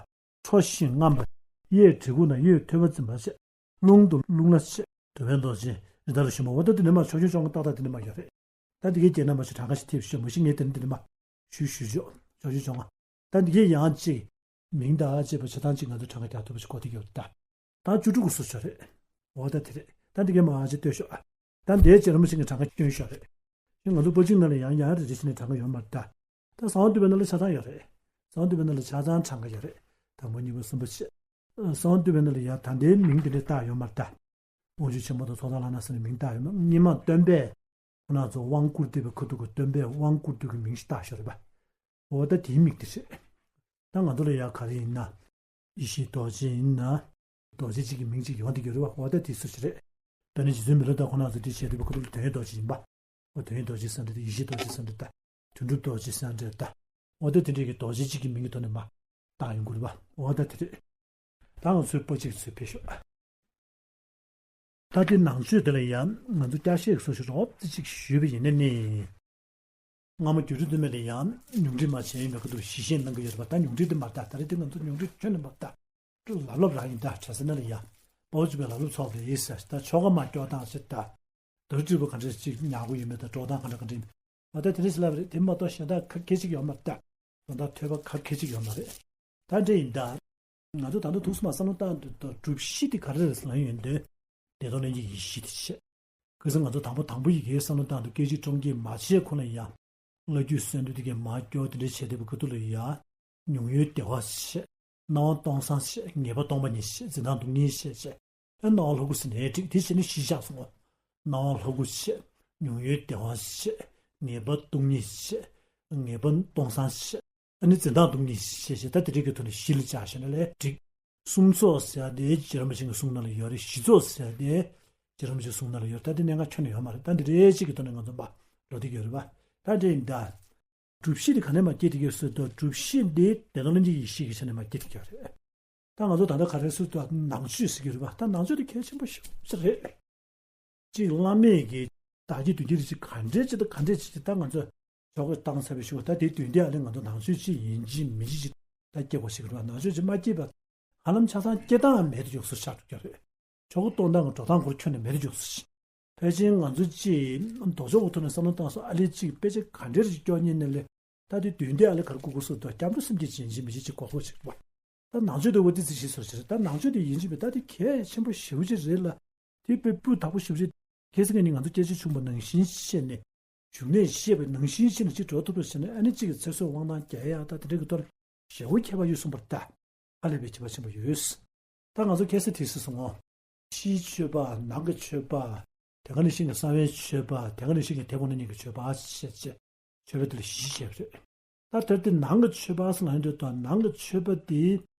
ཁྲོ་ཞིང་རྔམ་པ། གཡས་གྲི་གུག་དང་གཡོན་ཐོད་པ་འཛིན་པ་བྱེད། རླུང་དང་རླུང་ལྷ་བྱེད། འགྲོ་བའི་མདོག་ཅན་རི་དྭགས་ལ་ཞོན་པ། འོ་ད་དེ་ནས་མར་ཕྱོགས་བཅུའི་བཅོ་ལྔ་ཏག་ཏག་དེ་ནས་མར་ཡོད་རེད། ད་དེ་གའི་རྗེས་ན་མ་ཞིག་གྲངས་ཀ་ཞིག་ཐེབས་ཤོག་མ་གཞི་ངས་དེ་ནས་དེ་ནས་མར་ཞུ་ཞུ་ཆོག་ཕྱོགས་བཅུའི་བཅོ་ལྔ། ད་འདི་གའི་ཡང་གཅིག་མིང་དང་བཅས་པ་ཆ་ཚང་གཅིག་ང་ཚོས་གྲངས་ཀ་རྒྱག་ཐུབ་པ་ཞིག་གོ་ཐུབ་ཀྱི་ཡོད་རེད་ད། ད་བཅུ་དྲུག་གི་སུ་ཆོག་རེད། འོ་ད་དེ་རེད། ད་འདི་གའི་མང་ཆེ་ལྟོས་ཤོག་ད་འདིའི་རྗེས་རིམ་ཞིག་གི་གྲངས་ཀ་སྐྱོན་ཤོག་རེད། ཞེས་ང་ཚོ་པོ་གཅིག་ནང་ལ་ཡང་ཡང་རེ་རེ་བྱས་ནས་གྲངས་ཀ་ཡོད་མ་རེད་ད། ད་གསང་བ་འདུས་པའི་ནང་ལ་ཆ་ཚང་ཡོད་རེད། གསང་བ་འདུས་པའི་ནང་ལ་ཆ་ཚང་གྲངས་ཀ་ཡོད་རེད། དང་པོ་གཉིས་པ་གསུམ་པ་བྱས། གསང་བ་འདུས་པའི་ནང་ལ་ཡང་ད་ལྟའི་མིང་འདི་འདྲ་བཏགས་ཡོད་མ་རེད་ད། དབང་ཕྱུག་ཆེན་པོ་དང་ཚོགས་བདག་ལག་ན་ཟེར་ནས་མིང་བཏགས་ཡོད་མ་རེད། སྔོན་མ་སྟོན་པས་ཁོ་རང་ཚོ་དབང་བསྐུར་བསྡད་པའི་ཁ་ཐུག་གི་སྟོན་པས་དབང་བསྐུར་དུས་ཀྱི་མིང་ཞིག་བཏགས་ཤོག་རེད་པ། འོ་ད་དེའི་མིང་དེ་རེད། ད་ང་ཚོ་ལ་ཡང་ག་རེ་ཡིན་ན། ཡེ་ཤེས་རྡོ་རྗེ་ཡིན་ན། རྡོ་རྗེ་གཅིག་གི་མིང་གཅིག་ཡོང་བསྡད་ཀྱི་རེད་པ། འོ་ད་དེ་སུ་ཞིག་རེད། དཔེར་ན་རྗེ་བཙུན་མི་ལ་དང་ཁོ་རང་ཚོ་དེ་བྱས་དུས་པ་ཁོ་ཚོ་ལ་དོན་ཡོད་རྡོ་རྗེ་ཡིན་པ། འོ་དོན་ཡོད་རྡོ་རྗེ་ཟེར་འདྲ་དང་ཡེ་ཤེས་རྡོ་རྗེ་ཟེར་འདྲ་དང་། དོན་གྲུབ་རྡོ་རྗེ་ཟེར་འདྲ་དང་། འོ་ད་དེ་འདྲའི་གི་རྡོ་རྗེ་གཅིག་གི་མིང་གི་ཐོག་ནས་མར་བཏགས་ཡོང་གི་རེད་པ། འོ་ད་དེ་རེད། ད་ང་ཚོའི་པོ་གཅིག་ཚོས་ཕེབས་ཤོག་ད་དེ་ནང་ཆོས་དེ་ལ་ཡང་ང་ཚོ་བསྐྱར་བཤད་ཀྱི་སོ་ཞིག་རོབ་ཙམ་ཅིག་ཞུས་པ་ཡིན་ན་ནི། སྔ་མོ་སྒྱུ་འཕྲུལ་དུ་མེད་ལ་ཡང་ཉུང་འཕྲི་མ་བྱས་ཡིན་པའི་ཁ་ཐུག་ཞིབ་བཤད་གནང་གི་ཡོད་པ། ད་ཉུང་འཕྲི་དེ་མ་ལྟ། ད་རེས་དེ་ང་ཚོ་ཉུང་འཕྲི་ཁྱོན་ནས་མ་ལྟ། ལབ་ལབ་རང་ཡིན་ད། གྲྭ་ས་ན་ལ་ཡང་དཔའ་བོ་གཅིག་པའི་ལབ་ལབ་ཚོགས་རེད་ཟེར། ད་ཆོ་ག་མ་སྐྱོར་སྟངས་ཟེར། ད་དུར་ཁྲིད་པ་ག་འདྲས་ཅིག་ཉར་དགོས་ཡོད་མེད། ད་འགྲོ་སྟངས་ག་འདྲ་ག་འདྲ་ཡིན། ཨ་ད་དེ་འདྲས་ལབ་རེད། དེ་མ་གཏོགས་གཞན་དག་ག་གེ་ཅིག་ཡོད་མ་རེད་ད། དོན་དག་ཐོས་པ་ག་གེ་ཅིག་ཡོད་མ་རེད། ད་འདྲ་ཡིན་ད། ང་ཚོ་ད་ལྟ་ཐུགས་སུ་མ་བསམ་བློ་བཏང་དུས་ད་སྒྲུབ་གཞི་དེ་ག་རེ་རེད་ལབ་ཡོང་དུས། བདེ་སྟོང་ལྷན་སྐྱེས་ཡེ་ཤེས་དེ་བྱས། ཁ་སང་ང་ཚོ་དང་པོ་དང་པོ་ཡི་གེའི་བསམ་བློ་བཏང་དུས་སྐད་ཅིག་ཀྲུང་སྐད་མ་བྱས་ཁོ་ན་ཡང་། བླ་བརྒྱུད་གསོན་དུས་དེ་གའི་མ་སྐྱོར་དེ་འདྲའི་བྱས་བསྡད་པའི་ཁ་ཐུག་ལ་ཡ། མྱོང་ཡུལ་བདེ་བ་བྱས། སྣང་བ་སྟོང་སང་བྱས། ངེས་པ་སྟོང་པ་ཉིད་བྱས། འཛིན་སྟངས་སྟོང་ཉིད་བྱས་བྱས། ཨ་སྣང་བ་ལྷ་སྐུ་ཟེར་ནའི་འགྲིག་དེ་བྱས་ནས་གཞི་བཞག་སོང་ངོ་། སྣང་བ་ལྷ་སྐུ་བྱས། མྱོང་ཡུལ་བདེ་བ་བྱས། ངེས་པ་སྟོང་ཉིད་བྱས། ངེས་པ་སྟོང་སང་བྱས། ཨ་ནི་འཛིན་སྟངས་སྟོང་ཉིད་བྱས་བྱས། ད་དེ་རིགས་ཀྱི་ཐོག་ནས་གཞི་ལ་བཅའ་བྱས་ན་ལས་འགྲིག་གསུང་ཚོགས་ཟེར་ཡ་དེ་རྗེ་རིན་པོ་ཆེ་གི་གསུང་ནང་ལ་ཡོད་རེད། གཞི་ཚོགས་ཟེར་ཡ་དེ་རྗེ་རིན་པོ་ཆེ་གསུང་ནང་ལ་ཡོད་རེད། ད་དེ་གནད་འགག་ཁྱོན་ནས་ཡོད་མ་རེད། ད་འདི་རེ་གཅིག་གི་ཐོག་ནས་ང་ཚོ་མ་ལོ་དེ་ཡོད་རེད་པ། ད་འདྲ་ཡིན་ད། སྒྲུབ་གཞི་དེ་ག་ནས་མ་སྐྱེས་ཐུབ་ཀྱི་ཟེར་དུས། སྒྲུབ་གཞི་འདི་བདེ་སྟོང་ལྷན་སྐྱེས་ཡེ་ཤེས་ཀྱི་ཆ་ནས་མ་སྐྱེས་ཐུབ་ཀྱི་རེད། ད་ང་ཚོ་ད་ལྟ་ག་རེ་ཟེར་དུས་ནང་ཆོས་ཟེར་གྱི་རེད་པ། ད་ནང་ཆོས་དེ་གལ་ཆེན་པོ་ཞེ་པོ་ཅིག་རེད། གཅིག་བླ་མས་ཀྱི་བདག་བསྐྱེད་མདུན་བསྐྱེད་རེ་ཅིག་ག་འདྲས་ཅིག་དང་ག་འདྲས་ཅིག་ཅིག་ད་ང་ཚོ་ཆོ་ག་བཏང་ཚར་བའི་གཞུག་ད་དེའི་དོན་དེ་ཨ་ལས་ང་ཚོ་ནང་ཆོས་ཅིག་ཡིན་གཅིག་མིན་གཅིག་ཅིག་ད་སྐྱེ་དགོས་ཤིག་རེད་པ། ནང་ཆོས་ཅིག་མ་སྐྱེས་པ་ཧ་ལམ་ཆ་ཚང་སྐྱེ་སྟངས་མེད་དུ་འཇུག་སུ་ཆགས་འགྲོ་གི་རེད། ཆོ་ག་གཏོང་སྟངས་ཀྱི་འགྲོ་སྟངས་ཁོར་ཁྱོན་ནས་མེད་དུ་འཇུག་སུ་ཞིག་ཕལ་ཆེར་ང་ཚོ་ཅིག་ལྡོག་ཕྱོགས་ཀྱི་ཐོག་ནས་བསམ་བློ་བཏང་སོང་ཨ་ལས་ཅིག་དཔེ་ཆ་ག་འདྲས་ཅིག་སྐྱོར་ཉན་ནས་ལས། ད་དེ་དོན་དེ་ཨ་ལས་ག་རེ་གོ་དགོས་སུ་འདུག་སྐྱབས་འགྲོ་སེམས་བསྐྱེད་ཅན་ཅིག་མི་ཅིག་ཅིག་གོ་དགོས་ཅིག་རེད་པ། ད་ནང་ཆོས་དེ་འོ་དེ་ཙི་ཞིག་སོ་ཞིག་རེད། ད་ནང་ཆོས་དེ་ཡིན་གཅིག་མིན་ད་དེ་གལ་ཆེན་པོ་ཞེ་པོ་ཅིག་རེད་ལ། དེ་དཔེ་སྤུས་དག་པོ་ཞེ་པོ་ཅིག་ཁ་སང་ནས་ང་ཚོ་སྐད་ཆ་བྱུང་བ་ནང་བཞིན་བཤད་ནས། བྱུང་གནས་ཤེས་པའི་ནང་བཞིན་བྱས་ནས་གཅིག་འགྲོ་ཐུབ་པ་བྱས་ན། ཨ་ནི་གཅིག་གི་ཚེ་སྲོག་དབང་ཐང་རྒྱས་ཡག་དང་དེ་འདྲ་གི་ཐོག་ལ་ཞེ་པོ་ཁྱད་པར་ཡོད་གསུངས་པ་རེད་ད། ཧ་ལས་པའི་ཁྱད་པར་ཆེན་པོ་ཡོད། ད་ང་ཚོ་ཁ་སང་དེ་སྲིད་སོང་ངོ་། ཕྱིའི་མཆོད་པ། ནང་གི་མཆོད་པ། དེ་ག་ནང་བཞིན་གྱི་གསང་བའི་མཆོད་པ། དེ་ག་ནང་བཞིན་གྱི་དེ་ཁོ་ན་ཉིད་ཀྱི་མཆོད་པ་ཞེས་བྱས། མཆོད་པའི་དེ་ལ་བཞི་བྱས་པ་རེད། ད་དེར་དེ་ནང་གི་མཆོད་པ་ཟེར་ལབ་ཡོང་དུས་དང་། ནང་གི་མཆོད་པ་དེ་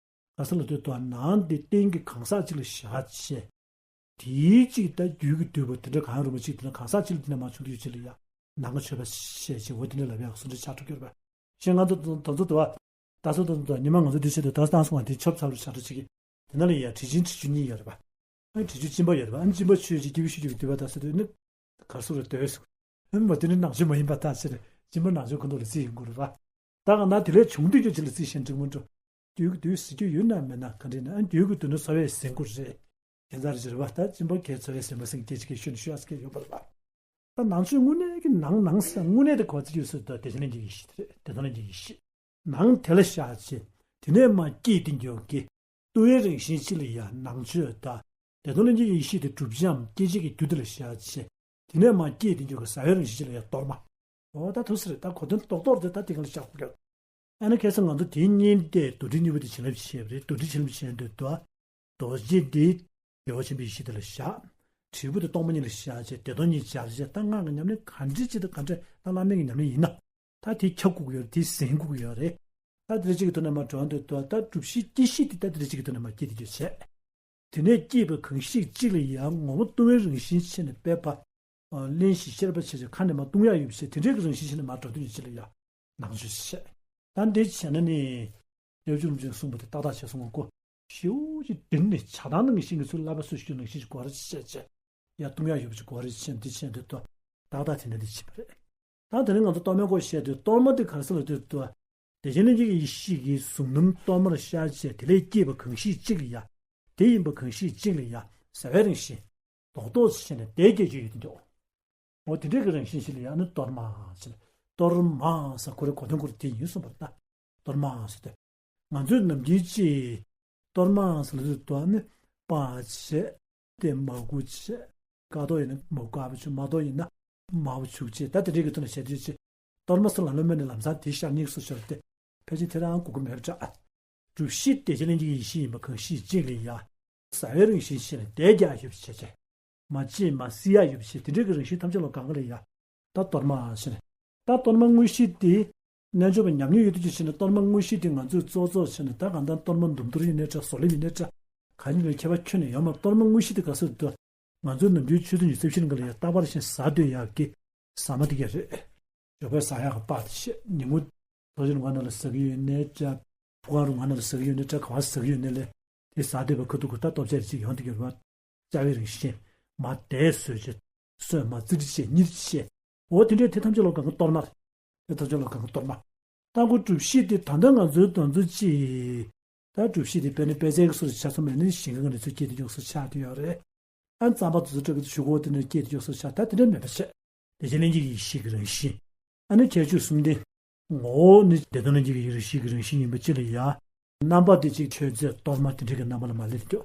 ག་ས་ལ་དུས་དང་། ནང་དེ་རྟེན་གྱི་གང་ཟག་ཅིག་ལ་བཞག་བྱས། དེའི་གཅིག་ད་རྒྱུད་ཀྱི་འདུས་པ་དེ་འདྲ་གང་རུང་བ་ཅིག་དེ་ན་གང་ཟག་ཅིག་ལ་དེ་ནས་མར་བྱུང་དུས་ཅིག་ལ་ཡ་ནང་གི་མཆོད་པ་ཞེས་བྱས། འོ་དེ་འདྲ་ལབ་ཡག་གི་བཟོ་འདྲ་ཆགས་འགྲོ་གི་རེད་པ། ཞེས་ང་ཚོ་ད་ཚོ་དུ་བ། ད་ཚོ་ད་ཚོ་ཉི་མ་ང་ཚོ་འདི་ཆེད་དུ་ད་བཏང་སོང་བ་དེ་ཆོབ་ཚ་རུ་ཆགས་འགྲོ་ཅིག་གི། དེ་ན་ལ་ཡ་དྲི་ཆེན་དྲི་ཆུ་གཉིས་ཡོད་རེད་པ། ཨ་དྲི་ཆུ་གཅིན་པ་ཡོད་རེད་པ། ཨ་གཅིན་པ་ཆུ་ཡོད་ཅིག་སྐྱེ་བོའི་ཤུགས་ཀྱིས་འདུས་པ་ད་ཟེར་དུས་ནི། གར་སོང་རེད་འདོད་སོང་། ཨ་མ་དེ་ནི་ནང་ཆོས་མ་ཡིན་པ་ད་ཟེར། གཅིན་པ་ནང་ཆོས་ཁོ་ཐོག་ལ་རྩིས་ཡོང་གི་རེད་པ། ད་ག་ན་དེ་ལས་བྱུང་དུས་ཀྱི་ཅི་ལ་རྩིས་ཤེས་འགྲིག་མི་འགྲོ། དུས་ཀྱི་དུས་ཟེར་རྒྱུ་ཡོད་ན་མེད་ན་ག་འདྲ་ན། ཨ་དུས་ཀྱི་དུས་ནི་འཚོ་བའི་ཟེར་དགོས་རེད། ཁྱད་མཚར་རེད་པ། ད་གཅིན་པ་གས་འཚོ་བའི་ཟེར་མ་ཟེར་སྐད་ཅིག་གིས་ཤོད་ནས་ཤོད་ཨ་སྐད་ཡོད་པ་རེད་པ། ད་ནང་ཆོས་དངོས་གནས་ཀྱི་ནང་ནང་ཟེར་དངོས་གནས་དེ་གོ་ཚིག་ཡོད་སྲོལ་དུ་བདེ་ཆེན་ལྷན་སྐྱེས་ཀྱི་གཞི་དེ་རེད། བདེ་སྟོང་ལྷན་སྐྱེས་ཀྱི་གཞི། ནང་དེ་ལ་བཞག་བྱས། དེ་ནས་མར་སྐྱེས་དེ་འགྱོ་གི། ལྟུང་བའི་རང་བཞིན་གཅིག་ལ་ཡ་ནང་ཆོས་དང་། བདེ་སྟོང་ལྷན་སྐྱེས་ཀྱི་ཡེ་ཤེས་དེ་སྒྲུབ་བྱའམ་སྐྱེ་བྱེད་ཀྱི་རྒྱུ་དེ་ལ་བཞག་བྱས། དེ་ནས་མར་སྐྱེས་དེ་འགྱོ་གི་ཟ་བའི་རང་བཞིན་གཅིག་ལ་ཡ་གཏོར་མ། འོ་ད་ཐུགས་སྲས་ད་གོ་དོན་རྡོག་རྡོག་དེ་ད་དེ་ག་ལ་བཞག་དགོས་ཀྱང་། ཨ་ནི་ཁ་སང་ང་ཚོ་དེའི་གཉིས་ཏེ་མདོ་སྡེ་གཉིས་པོ་དེ་བྱིན་རླབས་ཆེ་བ་རེད། མདོ་སྡེ་བྱིན་རླབས་ཆེ་འདོད་དོ། རྡོ་རྗེ་འདི་བདེ་བ་ཆེན་པོའི་ཡེ་ཤེས་དེ་ལ་བཞག། དྲིལ་བུ་དེ་སྟོང་པ་ཉིད་ལ་བཞག་བྱས། བདེ་སྟོང་ཉིད་སྦྱར་བྱས། ད་སྔགས་ཀྱི་ཉམས་ལེན་ག་འདྲ་ཅིག་དང་ག་འདྲ། ད་བླ་མེད་ཀྱི་ཉམས་ལེན་ཡིན་ན། ད་དེ་ཁྱབ་དགོས་ཀྱི་ཡོད་རེད། དེ་ཟིན་དགོས་ཀྱི་ཡོད་རེད། ད་དེ་འདྲ་ཅིག་གི་ཐོག་ནས་མར་འགྲོ་འདོད་དོ། ད་སྒྲུབ་གཞི་སྐྱེ་གཞི་དེ་ད་དེ་འདྲ་ཅིག་གི་ཐོག་ནས་མར་སྐྱེ་དེ་འགྱོ་བྱས། དེ་ནས་སྐྱེས་པ་གང་ཞིག་གཅིག་ལ་ཡང་ངོ་བོ་ལྟུང་བའི་རང་བཞིན་བྱས་ནས་སྦས་པ། ཨ་གླེན་ཞིང་གཤེར་པ་བྱས་བྱས་ཁ་ནས་མར་ལྟུང་ཡག་ཡོད་པ་བྱས། དེ་འདྲའི་གི་རང་བཞིན་བྱས་ནས་མར་འགྲོ་དུས་ཡིན་ཕྱིར་ལ་ཡ་ནང་ཆོས་བྱས། ད་འདི་བྱས་ན་ནི། སྐྱབས་རྗེ་རིན་པོ་ཆེས་གསུངས་པ་དེ་ཏག་ཏག་བྱས་སོང་ངོ་། ཞེ་པོ་ཅིག་དྲིལ་ནས་ཇ་དང་ནང་བཞིན་གྱི་ཚུལ་བསླབ་པ་སུ་ཞིག་ནང་བཞིན་གྱི་གོ་ར་ཅིག་བྱས་བྱས། ཡ་ལྟུང་ཡག་ཡོད་པ་ཅིག་གོ་ར་ཅིག་བྱས། འདི་བྱས་འདི་ཏོ། ཏག་ཏག་དེ་ནས་འདི་བྱས་པ་རེད། ད་དེ་རིང་ང་ཚོ་གཏོར་མའི་སྐོར་བཤད་དུས། གཏོར་མ་དེ་ག་རེ་ཟེར་ལབ་དུས། བདེ་ཆེན་ལྷན་སྐྱེས་ཀྱི་ཡེ་ཤེས་ཀྱི་གཟུགས་རྣམས་གཏོར་མར་ཤར་བྱས། དེ་ལས་སྐྱེས་པ་གང་ཞིག་གཅིག་ལ་ཡ། དེ་ཡིན་པ་གང་ཞིག་གཅིག་ལ་ཡ། ཟ་བའི་རང་བཞིན། རྡོག་རྡོག་བྱས་ནས་དལ་བརྒྱད་ཅིག་ཡོད་དེ་འདུག་འོ་དེ་འདྲའི་གི་རང་བཞིན་ཞིག་ལ་ཡ་ནི་གཏོར་མ་ཟེར། གཏོར་མ་ཟེར་ཁོ་རའི་གོ་དོན་ཁོ་ར་དེ་ཡིན་གསུངས་པ་རེད་ད། གཏོར་མ་ཟེར་ཏེ། ང་ཚོས་ནམ་རྒྱུན་ཅིག་གཏོར་མ་ཟེར་ལབ་དུས་ནི་སྤགས་བྱས། དེ་མར་ཁུ་བྱས། དཀར་ཐོག་ཡིན་ན་མར་ཁུ་དཀར་པོ་བྱུགས། དམར་ཐོག་ཡིན་ན་དམར་པོ་བྱུགས་བྱས། ད་དེ་འདྲའི་གི་ཐོག་ནས་བྱས་དུས་ཅིག་གཏོར་མ་ཟེར་ལབ་ན་མེད་ནས་ལམ་སང་དེ་ཤར་ཉིག་སུ་ཤོར་ཏེ། ཕལ་ཆེར་དེ་རང་གོ་གི་མེད་པ་འདྲ། སྒྲུབ་གཞི་བདེ་ཆེན་ལྷན་སྐྱེས་ཀྱི་ཡེ་ཤེས་ཡིན་པ་གང་ཞིག་གཅིག་ལ་ཡ། ཟ་བའི་རང་བཞིན་བྱས་ནས་དལ་བརྒྱད་ཡོད་པ་བྱས་བྱས། མར་བཅད་མར་བསིལ་ཡག་ཡོད་པ་བྱས། དེ་འདྲའི་གི་རང་བཞིན་ཐམས་ཅད་ལ་གང་ག་ལ་ཡ། ད་གཏོར་མ་ཟེར། ད་གཏོར་མ་དངོས་གཞི་དེ། རྣལ་འབྱོར་པ་ཉམས་མྱོང་ཡོད་དུས་ཀྱི་ཕྱིར་ནས། གཏོར་མ་དངོས་གཞི་དེ་ང་ཚོས་གཙོ་གཙོ་བྱས་ནས། ད་གང་ལྟར་གཏོར་མ་འདུམ་གཏོར་ཡིན་ནའི་འདྲ། བཟོ་ལེབ་ཡིན་ནའི་འདྲ། གང་ཡིན་ནའི་ཁྱད་པར་ཁྱོན་ནས་ཡོད་མ་རེད། གཏོར་མ་དངོས་གཞི་དེ་ག་ཟེར་འདུག་ང་ཚོའི་ནམ་རྒྱུན་ཆོས་ཚུལ་ཉི་ཤུ་རྩ་བཞི་ནང་ལ་ཡ་རྟག་པར་བཞིན་ཟ་སྡོད་ཡག་གི་ཟ་མ་དེ་ག་རེད། ཞོགས་པ་ཟ་ཡག་གི་སྤགས་དེ་བྱས། ཉིན་གུང་ལྟོ་ཆས་རུ་ང་ནང་ལ་ཟ་གི་ཡོད་ནའི་འདྲ། ཕོ་ཁང་རུ་ང་ནང་ལ་ཟ་གི་ཡོད་ནའི་འདྲ། ག་བ་ཟ་གི་ཡོད་ནའི་ལས། དེ་ཟ་སྡོད་པའི་ཁ་ཐུག་གི་ད་ལྟོ་ཆས་རེ་ཅིག་ཡོང་དེ་ག་རེད་པ། ཟ་བའི་རང་བཞིན། མར་དལ་བཟོས་བྱས། སོས་མར་ཙི་ཏི་བྱས། གཉིས་བྱས། འོ་དེ་འདྲའི་དེ་ཐམས་ཅད་ལ་གང་ག་གཏོར་མ་རེད། དེ་ཐམས་ཅད་ལ་གང་ག་གཏོར་མ། ད་ཁོ་སྒྲུབ་གཞི་དེ་ད་ལྟ་ང་ཚོའི་དོན་ཚོ་ཅིག་ད་སྒྲུབ་གཞི་དེ་དཔེར་ན་པད་ཚལ་གྱི་སོ་སོ་ཆ་ཚང་མེད་ན་ཞིང་ཁ་ནས་ཚུར་སྐྱེས་དེ་འཇོག་སོ་ཆགས་དེ་ཡོད་རེད། ཨ་རྩམ་པ་དེ་ཚོ་སྤྲད་གི་ཆུ་འཁོར་དེ་ནས་སྐྱེས་དེ་འཇོག་སོ་ཆགས། ད་དེ་འདྲ་མེད་པ་བྱས། བདེ་ཆེན་ལྷན་སྐྱེས་ཀྱི་ཡེ་ཤེས་ཀྱི་རང་བཞིན། ཨ་ནི་ཁྱད་ཆོས་གསུམ་ལྡན། ངོ་བོ་ནི་བདེ་སྟོང་ལྷན་སྐྱེས་ཀྱི་ཡེ་ཤེས་ཀྱི་རང་བཞིན་ཡིན་པ་ཅིག་ལ་ཡ། རྣམ་པ་དེ་གཅིག་མཆོད་རྫས་གཏོར་མ་དེ་འདྲ་གི་རྣམ་པ་ལ་མ་སླེབས་འདུག་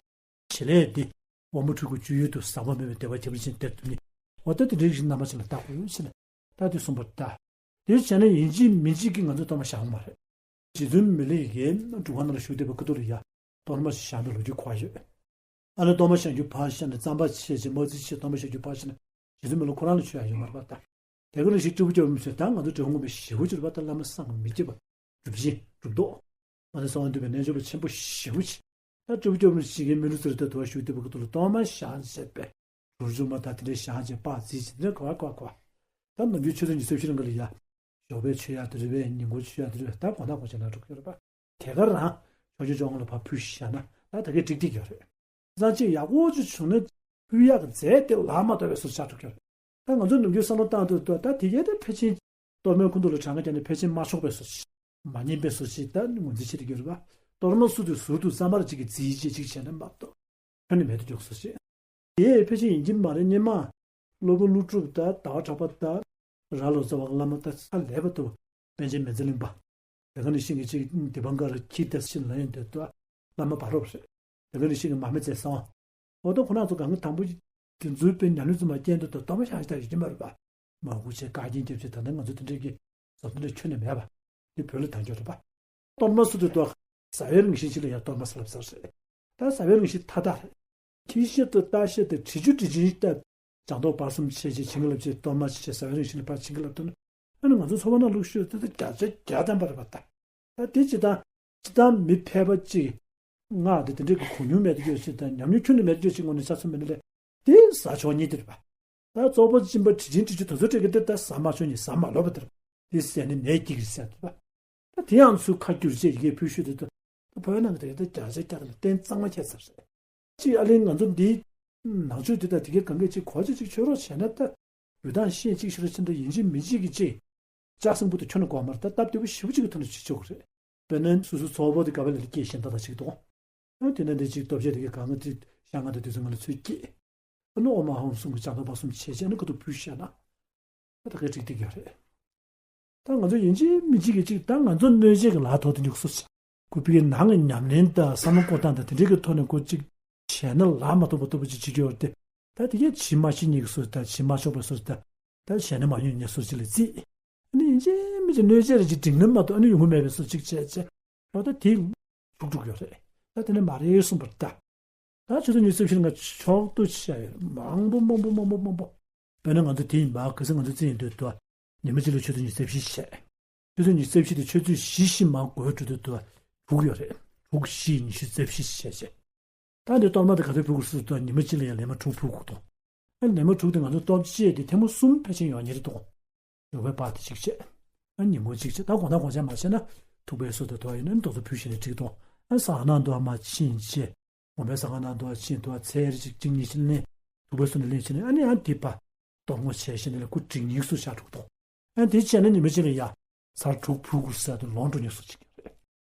བྱེད་ལས་དེ་དབང་པོ་སྤྲུལ་སྐུ་སྤྱོད་ཡུལ་དུ་ཟག་པ་མེད་པའི་བདེ་བ་རྒྱས་པ་ཅན་དེར་འདུག་ནི། འོ་ད་དེ་འདྲའི་རྣམ་པ་ཅིག་ལ་བཏགས་དགོས་ཟེར་ནས། ད་དེ་གསུངས་པ་རེད་ད། དེ་བྱས་ན་ཡིན་གཅིག་མིན་གཅིག་གིས་ང་ཚོས་གཏོར་མ་བཞག་ཡོད་མ་རེད། རྗེ་བཙུན་མི་ལས་ཀྱིས་སྒྲུབ་ཁང་ནང་ལ་བཞུགས་བསྡད་པའི་སྐབས་དུས་ལ་ཡ། གཏོར་མ་ཞིག་བཞག་པའི་ལོ་རྒྱུས་གོ་བ་ཡོད། ཨ་ནི་གཏོར་མ་བཞག་རྒྱུ་ཕར་བཞག་ནས། རྩམ་པ་ཕྱེ་བྱས་མར་ཙི་ཕྱེ། གཏོར་མ་བཞག་རྒྱུ་ཕར་བཞག་ནས། རྗེ་བཙུན་མི་ལ་ཁོ་རང་ལ་མཆོད་ཡག་ཡོད་མ་རེད་པ་ད། དེ་ག་ནང་བཞིན་སྤྲུལ་སྐུ་སྐྱོབ་མི་ཚོས། ད་ང་ཚོ་འབྲི་གུང་པའི་ཞེ་པོ་ཅིག་རེད་པ་ད། བླ་མ་བསམ་གྱིས་མི་ཁྱབ་པ། གྲུབ་ཆེན་གྲུབ་ཐོབ། ང་ཚོ་གསང་བ་འདུས་པའི་རྣལ་འབྱོར་པ་ཆེན་པོ་ཞེ་པོ་ཅིག་ད་སྤྲུལ་སྐུ་སྐྱོབ་མི་ཅིག་གིས་མི་ལུས་ཚུར་ལྟ་དུ་བ་བཞུགས་བསྡད་པའི་སྐབས་དུ་ལ་གཏོར་མ་བཞག་བྱས་པས། རུ་ཆུང་མ་ད་དེ་འདྲའི་བཞག་བྱས་སྤགས་རྩིས་བྱས་དེ་འདྲ་གོ་བ་གོ་བ་གོ་བ། ད་ནམ་རྒྱུན་ཆུ་ཚོད་ཉི་ཤུ་རྩ་བཞི་ནང་ལ་ཡ། ཞོགས་པའི་མཆོད་ཡག་དེ་རེད་པས། ཉིན་གུང་མཆོད་ཡག་དེ་རེད་པས། ད་དགོང་དག་དགོང་ཆ་ནང་འགྲོ་གི་ཡོད་རེད་པ། དེ་ག་རང་ཕྱོགས་ཆོས་ཕྱོགས་ལ་ཕར་ཕུལ་བཞག་ན་ད་ད་གའི་ཀྲིག་ཀྲིག་ཡོད་རེད། ས་གཅིག་ཡག་པོ་ཅིག་བྱུང་ན་ཕུལ་ཡག་གི་རྫས་དེ་ལག་མ་ཐོབ་པའི་བཟོ་ཆགས་འགྲོ་གི་ཡོད་རེད། ད་ང་ཚོ་ནམ་རྒྱུན་བསམ་བློ་བཏང་དུས་ད་དེ་གའི་དེ་ཕལ་ཆེར་གཏོར་མའི་ཁུང་ཐུག་ལ་གྲངས་ཀ་བརྒྱབ་ནས་ཕལ་ཆེར་མ་ཆོག་པའི་བཟོ་ཅིག་མ་ཉན་པའི་བཟོ་ཅིག་ད་ངོས་འཛིན་བྱེད་དུ་གྱུར་པ། གཏོར་མ་སུ་དེ་ཟུར་དུ་རྩམ་པར་ཅིག་གིས་རྩིས་བྱས་ཅིག་བྱས་ན་མ་གཏོགས་ཁྱོན་ནས་མེད་དུ་འཇོག་བཟོ་ཅིག་དེ་ཕལ་ཆེར་ཡིན་གྱི་མ་རེད། སྔོན་མ་སློབ་དཔོན་ཀླུ་སྒྲུབ་དང་ཟླ་བ་གྲགས་པ་དང་། རྭ་ལོ་ཙཱ་བ་བླ་མ་དང་ཚ་ལས་པ་དུ། པཎ་ཆེན་མེ་བཙའ་གླིང་པ། དེ་ག་ནང་བཞིན་གྱི་ཅིག་དི་པང་ཀ་ར་ཁྱི་དེ་ཕྱིན་ལ་ཡོན་དེ་དུ་བླ་མ་བར་རོབ་རེད། དེ་ག་ནང་བཞིན་གྱི་མ་མེ་བཙའ་གསང་བ། འོ་ད་ཁོ་རང་ཚོ་གང་གི་དང་པོ་དེ་ཚོའི་དཔེ་ཉམས་ལེན་ཚོ་མ་སྐྱེལ་འདུག་ད་གཏོར་མ་བཞག་ཞིག་ད་ཡོད་ཀྱི་མ་རེད་པ། མ་སྒུག་བྱས་བཀག་རྐྱེན་བརྒྱབ་བྱས། ད་ལྟ་ང་ཚོ་དེ་འདྲའི་གི་བཟོ་ལྟ་འདྲ་ཁྱོན་ནས་མེད་པ། འདི་བོད་ལ་དར་རྒྱུ་རེད་པ། གཏོར་མ་སུ་དེ་ཏོ། ཟ་བའི་རང་བཞིན་ཅིག་ལ་ཡང་གཏོར་མ་ཟེར་ལབ་ས་རེད། ད་ཟ་བའི་རང་བཞིན་མཐའ་དག་རེད། ཁྱི་ཤ་དང་རྟ་ཤ་དང་དྲི་ཆུ་དྲི་ཆུ་ཡིན་སྟབས། ལྗང་མདོག་དཔག་བསམ་ཆེ་ཆེ་བྱིན་གྱིས་བརླབས་བྱས། གཏོར་མ་ཆེ་ཆེ་ཟ་བའི་རང་བཞིན་ལ་ཕར་བྱིན་གྱིས་བརླབས་བཏང་ན། ཨ་ནི་ང་ཚོ་ཚོ་བ་ན་ལུགས་ཤོད་དེ་ད་བརྒྱ་ཆ་བརྒྱ་ཐམ་པ་རེད་པ། ད་ད་དེ་ཅི་ད་ཅི་ད་མི་ཕལ་པ་ཅིག་ང་དེ་དེ་འདྲའི་གི་གོ་མྱོང་མེད་དུ་ཡོད་ཅིག་དང་ཉམས་མྱོང་ཁྱོན་ནས་མེད་དུ་ཡོད་ཅིག་ངོས་ནས་ཆ་མཚོན་པ་ཡིན་ན་ལས་དེ་ཟ་ཆོག་ཉིད་དེ་རེད་པ། ད་བཙོག་པ་གཅིན་པ་དྲི་ཆེན་དྲི་ཆུ་དེ་ཚོ་སྤྲད་གི་དེ་ད་ཟ་མ་ཆོག་ཉིད་ཟ་མ་ལོ་པ་དེ་རེད། དེ་ཟས་ནི་ནད་ཀྱི་རེད་ཟེར་དུས་པ། ད་དེ་ཡང་ཚུར་ཁ་བསྒྱུར་བྱས་ཡི་གེ་ཕུལ་ཤོད་དེ་ད་ད་བོད་ནང་གི་དེ་ད་བརྒྱ་ཆ་བརྒྱ་དང་བརྟན་གཙང་མ་ཁྱད་མཚར་རེད། གཅིག་ཨ་ལས་ང་ཚོ་འདི་ནང་ཆོས་འདི་དང་དེ་གའི་གང་གའི་གཅིག་གོ་ཆ་གཅིག་ཆོད་རོགས་བྱས་ན། ད་ཡུལ་དང་ཤེས་གཅིག་ཤོད་རོགས་བྱས་ན་ད་ཡིན་གཅིག་མིན་གཅིག་གི་གཅིག་ལྕགས་སྲིན་པོ་དེ་ཁྱོན་ནས་དགོས་མ་རེད། ད་སྟབས་བདེ་པོ་ཞེ་པོ་གཅིག་གི་ཐོག་ནས་བྱེད་ཆོག་གི་རེད། དཔེར་ན་སོ་སོའི་ཚོགས་པ་དེ་ག་བ་ལ་ལ་སྐྱེས་ཤིང་ད་ད་ཅིག་དང་། ཨ་དེ་ནས་འདི་གཅིག་ལྟོ་ཆས་དེ་གའི་གང་ག་དེ་ཤ་ང་དང་དེ་ཚོ་ང་ལ་ཚོད་སྐྱེས། ཨ་ནི་ཨོ་མ་ཧོམ་གསུམ་གྱི་ལྗང་མདོག་དཔག་བསམ་ཆེ་ཆེ་ནི་ཁ་ཐུག་ཕུལ་བཤད་ན། ད་ད་གའི་འགྲིག་འགྲིག་ཡོད་རེད། ད་ང་ཚོ་ཡིན་གཅིག་མིན་གཅིག་གི་གཅིག་ད་ང་ཚོ་གནོད་བྱེད་ཀྱི་ལག་ཐོག་ཏུ་འཇུག་སོ་ཆ། ཁོ་པའི་ནང་གི་ཉམས་ལེན་དང་བསམ་བློ་བསྐོར་སྟངས་དང་དེ་འདྲའི་གི་ཐོག་ནས་ཁོ་གཅིག་བྱས་ན་ལག་མ་ཐོགས་པ་ཐོགས་པ་ཅིག་བྱེད་ཀྱི་ཡོད་རེད་དེ། ད་དེ་གའི་བྱེད་མ་ཤེས་ཉེས་ཀྱི་སོ་ད་བྱེད་མ་ཆོག་པའི་སོ་ད་ད་བྱས་ན་མ་ཡོང་ཉེས་སོ་ཅིག་ལ་རྩིས། ཨ་ནི་ཡིན་གཅིག་མིན་གཅིག་གནོད་བྱེད་རེ་ཅིག་འགྲིག་ནི་མ་གཏོགས་ཨ་ནི་ཡོང་གི་མེད་པའི་སོ་གཅིག་བྱས་བྱས། ལོ་ད་དེ་འཁྲུག་འཁྲུག་ཡོད་རེད། ད་དེ་ནས་མ་རེད་གསུངས་པར་ལྟ། ད་ཆུ་ཚོད་ཉི་ཤུ་རྩ་བཞི་ལ་ང་ཕྱོགས་བསྡུ་བྱས་ཡོད་མང་པོ་མང་པོ་མང་པོ་མང་པོ། དཔེར་ན་ང་ཚོ་དེ་ཡིན་པ་ག་ཚོད་ང་ཚོ་རྩིས་ཡིན་དུས་དུ་ཉི་མ་གཅིག་ལ་ཆུ་ཚོད་ཉི་ཤུ་རྩ་བཞི་བྱས། ཆུ་ཚོད་ཉི་ཤུ་རྩ་བཞི་དེ་ཆུ་ཚོད་བཞི་བཞི་མ་བགོས་འགྲོ་དུས་དུ་དྲུག་ཡོད་རེད། དྲུག་བཞི་ཉི་ཤུ་རྩ་བཞི་བྱས་བྱས། ད་འདི་གཏོར་མ་དེ་ག་ཚོད་ཕུལ་དགོས་སུ་དུ་ཉི་མ་གཅིག་ལ་ཡང་ལེ་མ་དྲུག་ཕུལ་དགོས་དང་། ཨ་ལེ་མ་དྲུག་དེ་ང་ཚོ་གཏོར་བཅས་དེ་ཐེངས་མ་གསུམ་ཕལ་ཆེར་ཡོང་ཉེ་རེད་དང་། ཡོང་བའི་པར་དེ་གཅིག་བྱས། ཨ་ཉིན་གུང་གཅིག་བྱས། ད་དགོང་དག་དགོང་ཆ་མ་བྱས་ན་ཐུག་པའི་སོ་དེ་དོ་ཡིན་ན་འདུག་ཚོ་ཕུལ་བཞིན་ནས་འགྲིག་དང་། ཨ་ཟ་ཁང་ནང་དུ་མ་ཕྱིན་བྱས། དགོན་པའི་ཟ་ཁང་ནང་དུ་ཕྱིན་དུ་ཚེ་རེ་གཅིག་གཅིག་གཉིས་ཕྱིན་ནས་ཐུག་པའི་སོ་ནས་ལེན་ཕྱིན་ནས་ཨ་ནི་ཨ་འདི་པ་གཏོར་བསྔོ་བྱས་བཞིན་ནས་སྐུ་དྲིན་ཉིག་སུ་བཞག་འགྲོ་དང་། ཨ་འདི་བྱས་ན་ཉི་མ་གཅིག་ལ་ཡ་ཚར་དྲུག་ཕུལ་དགོས་ཟེར་དུ་ལོང་འགྲོ་ཉེ་སུ་གཅིག་རེད།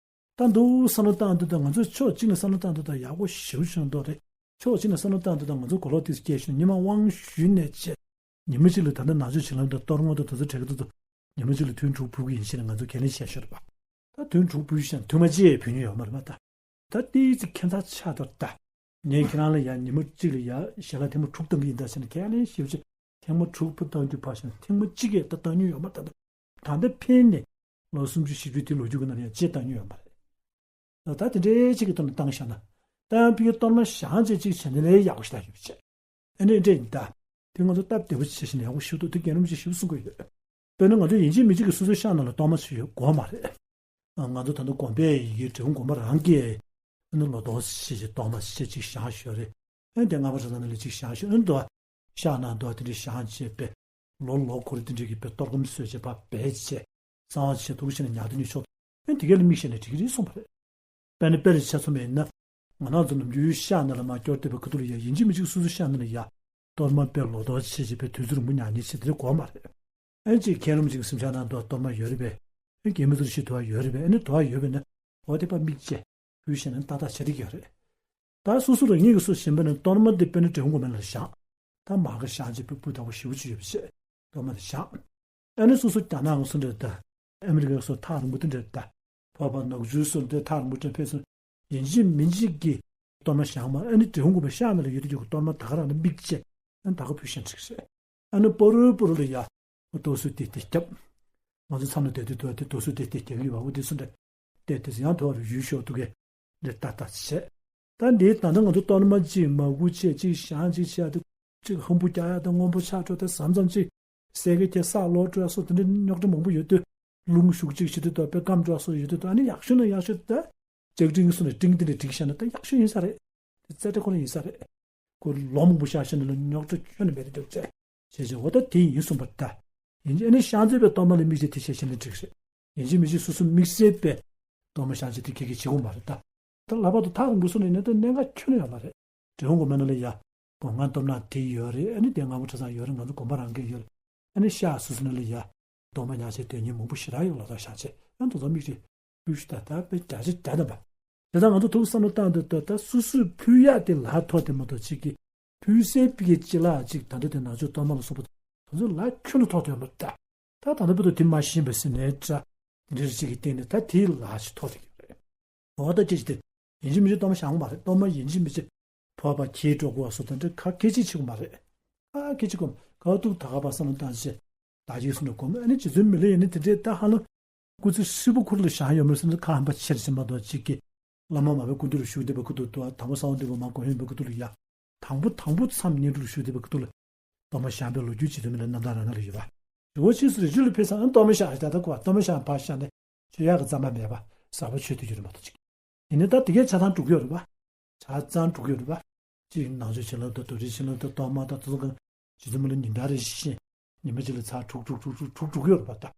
ད་འདུག་བསམ་བློ་བཏང་འདུག་ད་ང་ཚོས་ཕྱོགས་གཅིག་ནས་བསམ་བློ་བཏང་འདུག་ད་ཡག་པོ་ཞེ་པོ་བྱུང་འདུག་རེད། ཕྱོགས་གཅིག་ནས་བསམ་བློ་བཏང་འདུག་ད་ང་ཚོ་གོ་ལོག་ཏིས་སྐྱེས་ཤིང་ཉི་མ་དབང་ཞུས་ནས་བྱས། ཉི་མ་གཅིག་ལ་ད་ལྟ་ནང་ཆོས་བྱིན་རླབས་དང་གཏོར་བསྔོ་དང་དེ་ཚོ་གྲས་ཀྱི་ཚོ་ཚོ་ཉི་མ་གཅིག་ལ་ཐུན་དྲུག་ཕུལ་གྱི་ཡིན་ཞེས་ནས་ང་ཚོ་ཁས་ལེན་བྱས་ཤོར་བ། ད་ཐུན་དྲུག་ཕུལ་ཤིང་ཐུན་མ་གཅིག་ཕུལ་མྱོང་ཡོད་མ་རེད་མ་ད། ད་ཏིས་ཁྱད་མཚར་ཆགས་འདུག་ད། ངས་ཁྱེད་རང་ལ་ཡང་ཉི་མ་གཅིག་ལ་ཡང་ཞལ་ལག་ཐེངས་མ་དྲུག་བཏང་གི་ཡིན་ད་ཟེར་ནས་ཁས་ལེན་ཞིབ་ཅིག་ཐེངས་མ་དྲུག་ཕུལ་བཏང་རྒྱུ་ཕར་ཞོག་ཐེངས་མ་གཅིག་གིས་ད་བཏང་མྱོང་ཡོད་མ་རེད་ད། ད་ལྟ་ཕན་ནས་ལོ་སུམ་ཅུ་བཞི་བཅུ་དེ་ལོ་རྒྱུས་ཀྱི་ནང་ཡང་ཅེས་བཏང་མྱོང་ཡོད་མ་རེད། ད་ད་དེ་འདྲའི་གཅིག་གི་ཐོག་ནས་བཏང་བཞག་ན། ད་ཡང་ཕ་གི་གཏོར་མ་བཞེངས་བྱས་གཅིག་བྱས་ན་ལས་ཡག་པོ་ཞིག་ད་ཡོད་པ་བྱས། ཨ་ནི་འདྲ་ཡིན་ད། དེ་ང་ཚོ་སྟབས་བདེ་པོ་བྱས་ཤིང་ཡག་པོ་ཞིག་འདུག་དེ་རྒན་རབས་ཀྱིས་ཞིབ་གསུང་གི་ཡོད། དཔེར་ན་ང་ཚོ་ཡིན་གཅིག་མིན་གཅིག་གི་སོ་སོའི་ཤག་ནང་ལ་གཏོར་མ་ཞིག་ཡོད་དགོས་མ་རེད། ང་ཚོ་ད་དུང་དགོན་པའི་ཡི་གེ་འབྲི་གུང་དགོན་པ་རང་གིས་ཨ་ནི་ལོ་ཏོག་ཞིག་ཞིག་གཏོར་མ་ཞིག་གཅིག་བཞེངས་ཞོར་རེད། ཨ་ནི་དེ་སྔ་མ་རེ་ས་ནང་ལ་གཅིག་བཞེངས་ཞོར་ཨ་ནི་འདུག་ཤག་ནང་འདུག་དེ་འདྲ་བཞེངས་བྱས་པས། ལོ་ལོ་འཁོར་དེ་འདྲ་གི་པའི་གཏོར་སྒོམ་སོས་བྱས་པ་བེད་བྱས། གསང་བ་ཆེ་ཐུགས་ཆེ་ནས་ཉག་དུ་ཉུ་ཆོག་ཨེ་དེ་གས་ལ་མིག་ཤེས་ནས་འགྲིག་གི་རེད་གསུངས་པ་རེད། དཔེར་ན་དཔེ་ལ་ཆ་མཚོན་པ་ཡིན་ན། ང་རང་ཚོ་ནམ་རྒྱུན་ཤག་ནང་ལ་མར་སྐྱོར་བསྡད་པའི་ཁ་ཐུག་ལ་ཡ་ཡིན་གཅིག་མིན་གཅིག་སོ་སོའི་ཤག་ནང་ལ་ཡ། གཏོར་མ་དཔེ་ལོ་ཏོག་ཆེ་ཆེ་དཔེ་དུས་ཚོད་རིང་པོ་ཉག་ཉེས་ཆེ་དེ་འདྲ་དགོས་མ་རེད། ཨེ་ཅིག་མཁན་རིན་པོ་ཆེ་གི་གཟིམ་ཤག་ནང་དུ་གཏོར་མ་ཡོད་རེད་པས། ཨེ་རྒན་མི་ཚོར་ཤི་དུ་བ་ཡོད་རེད་པས། ཨེ་ནི་དུ་བ་ཡོད་པས་ན། འོ་དེ་པ་མིག་བཅད། བུ་ཤེས་ན་ཏག་ཏག་བྱེད་ཀྱི་ཡོད་རེད། ད་སོ་སོ་རང་ཉིད་ཀྱི་སོ་ཞེན་པ་ནི་གཏོར་མ་འདི་དཔེར་ན་འབྲས་སྤུངས་དགོན་པ་ནང་ལ་བཞག་ད་མ་ག་བཞག་རྗེས་པའི་སྤུ་དག་པོ་ཞེ་པོ་ཅིག་ཡོད་པ་བྱས། གཏོར་མ་དེ་བཞག་ཨ་ནི་སོ་སོ་རྒྱ་ནག་སོ་འདྲ་ད། ཨ་མི་རི་ཀ་སོ་ཐག་རིང་པོ་དེ་འདྲ་ད། བོད་པ་ནག་ཆུ་སོ་འདྲ་ཐག་རིང་པོ་འདྲ་ཕེབས་སོང་། ཡིན་གཅིག་མིན་གཅིག་གི་གཏོར་མ་བཞག་མ་ཨ་ནི་འབྲས་སྤུངས་དགོན་པའི་ཤག་ནང་ལ་ཡོད་དུས་ཀྱི་གཏོར་མ་ད་ག་རང་ལ་མིག་བཅད་ཨ་ནི་ད་ག་ཕུལ་ཤེས་འགྲིག་རེད། ཨ་ནི་སྤོ་རུ་སྤོ་རུ་ལ་ཡ། རྡོ་སོལ་ཏེ་ཏེ་རྒྱབ། ང་ཚོ་མཚམས་ལ་བསྡད་དུས་དུ་བ་དེ་རྡོ་སོལ་ཏེ་ཏེ་རྒྱབ་ཡོད་པ་འོ་དེ་སུ་འདྲ། བལྟས་ཏེ་ཡང་དུ་བ་རུ་ཡུལ་ཤོག་ཏུ་གེ། འདི་ལྟ་ལྟ་བྱས། ད་འདིའི་ད་ལྟ་ང་ཚོ་གཏོར་མ་གཅིག་མ་སྒུག་བྱས་གཅིག་བཞེངས་གཅིག་བྱས་ཏེ། གཅིག་ཧམ་བུ་རྒྱག་ཡ་དང་སྔོན་པོ་ཆགས་འགྲོ་དེ་ཟམ་ཟམ་གཅིག་སེ་གེ་ཁྱེར་ས་ལོག་འགྲོ་ཡ་སོགས་དེ་འདྲའི་རྙོག་དྲ་མང་པོ་ཡོད་དུས། རླུང་ཤུགས་གཅིག་བྱེད་དུས་དུ་བ་དཔེ་སྐམ་འགྲོ་ཡ་སོགས་ཡོད་དུས་དུ་ཨ་ནི་ཡག་ཤོས་ན་ཡག་ཤོས་དུ་ད། ལྕགས་ཀྲིན་སོ་ནས་ཀྲིན་དེ་འདྲ་སྒྲིག་བཞག་ན་ད་ཡག་ཤོས་ཡིན་ས་རེད། དེ་རྩེ་གྲ་ཁོ་ན་ཡིན་ས་རེད། ཁོ་ལོ་མང་པོ་བཞག་བཞག་ན་ལ་རྙོག་དྲ་ཁྱོན་ནས་མེད་དེ་འདུག་ཅེས། བྱས་བྱས་འོ་ད་དེ་ཡིན་གསུངས་པ་ད། ཡིན་གཅིག་ཨ་ནི་ཤག་མཛོད་པའི་གཏོར་མ་ལ་དམིགས་བྱས་དེ་བྱས་བྱས་ན་འགྲིག་རེད། ཡིན་གཅིག་མིན་གཅིག་སོ་སོ་དམིགས་བསལ་པའི་གཏོར་མ་བཞེངས་བྱས་དེ་ཁྱེད་ཀྱིས་བྱེད་དགོས་མ་རེད་ད། ད་ལྷག་པར་དུ་ཐག་རིང་པོ་སོང་ནས་ནི་ད་གནད་འགག་ཁྱོན་ནས་ཡོད་མ་རེད། འབྲས་སྤུངས་དགོན་པ་ནང་ལ་ཡ། སྒོ་ང་གཏོར་ནག་དེ་ཡོད་རེད། ཨ་ནི་དེ་སྔ་མོ་གྲྭ་ཚང་ཡོད་རེད། ང་ཚོ་དགོན་པ་རང་གི་ཡོད་རེད། ཨ་ནི་ཤག་སོ་སོ་ནང་ལ་ཡ། གཏོར་མ་ཉག་ཆེ་དོན་སྙིང་མང་པོ་ཞེ་དྲག་ཡོད་ལ་ད་བཞག་བྱས་ཨ་མདོ་ཚང་མིག་རེད། ཕུལ་ཞུ་ད་ད་དཔེ་བརྒྱ་ཆ་བརྒྱ་ཐམ་པ། དེ་ལྟར་ང་ཚོ་ཐུགས་བསམ་བློ་བཏང་དུས་ད་ད་སོ་སོས་ཕུལ་ཡག་དེ་ལག་ཐོག་དེ་མ་གཏོགས་གཅིག་གིས་ཕུལ་སའི་པི་ཀའི་ཅི་ལག་ཅིག་ད་ལྟ་དེ་ནང་ཆོས་གཏོར་མ་ལ་སོགས་པ་དེ་ཚོ་ལག་ཁྱོན་ནས་ཐོགས་ཐུབ་ཡོད་མ་རེད་ད། ད་ད་ལྟ་བར་དུ་དེ་མ་ཤེས་པ་ཟེར་ནའི་འདྲ། དེ་འདྲ་ཞིག་གི་སྟེང་ནས་ད་དེའི་ལག་ཅིག་ཐོགས་ཐུབ་ཀྱི་རེད། འོ་ད་ཅི་ཞིག་དེ་ཡིན་གཅིག་མིན་གཅིག་གཏོར་མ་བཞེངས་པ་རེད། གཏོར་མ་ཡིན་གཅིག་མིན་གཅིག་བོད་པ་ཁྱེར་འགྲོ་དགོས་པ་སོགས་དེ་འདྲ་ཁ་སྐད་ཅིག་བྱེད་དགོས་མ་རེད། ཁ་སྐད་ཅིག་གོམ་ག་ཐུག་ད་ག་པ་བསམ་བློ་བཏང་བྱས། བདག་གིས་གསུངས་ནས་གོམས། ཨ་ནི་རྗེ་བཙུན་མི་ལ་ཡིན་ནི་དེ་འདྲའི་ད་ཧ་ལམ་སྐུ་ཚེ་ཧྲིལ་པོ་ཁུར་ལ་བཞག་ཡོད་མེད་སེམས་ཁ་ཧམ་པ་ཆེར་ཕྱིན་པ་དང་གཅིག་གིས། བླ་མ་མ་པའི་སྐུ་མདུན་ལ་བཞུགས་བསྡད་པའི་སྐུ་ཐུག་ཏུ་དང་པོ་གསང་བ་འདུས་པ་མ་གོ་ཡོན་པའི་སྐུ་ཐུག་ལ་ཡ། དང་པོ་དང་པོ་མཚམས་བསྙེན་སྒྲུབ་ལ་བཞུགས་བསྡད་པའི་སྐུ་ཐུག་ལ། གཏོར་མ་བཤམས་པའི་ལོ་རྒྱུས་ཇི་ལྟར་མིན་ལ་རྣམ་ཐར་རང་ན་ལ་ཡོད་པ། རི་བོ་ཆེ་སུ་རི་ཆུ་ལ་ཕེབས་སང་ཨ་གཏོར་མ་བཤམས་བྱ་ད་གོ་བ། གཏོར་མ་བཤམས་ཕར་བཤམས་ནས་ཆོས་ཡག་གི་རྩམ་པ་མེད་པ། ཟག་པ་ཆོས་ཐུག་རྒྱུ་རེད་མ་གཏོགས་ཅིག་ཡིན་ནའི་ད་དེ་གའི་ཆ་ཚང་འགྲོ་གི་ཡོད་རེད་པ། ཆ་ཚང་འགྲོ་གི་ཡོད་རེད་པ། གཅིག་ནང་ཆོས་བྱིན་རླབས་དང་རྡོ་རྗེ་བྱིན་རླབས་དང་གཏོར་མ་དང་དེ་ཚོ་གང་། ཇི་ཙམ་ལ་ཉིན་ལྟར་རེ་བཞིན། ཉི་མ་གཅིག་ལ་ཚར་དྲུག་དྲུག་དྲུག་དྲུག་དྲུག་དྲུག་ཡོད་རེད་པ་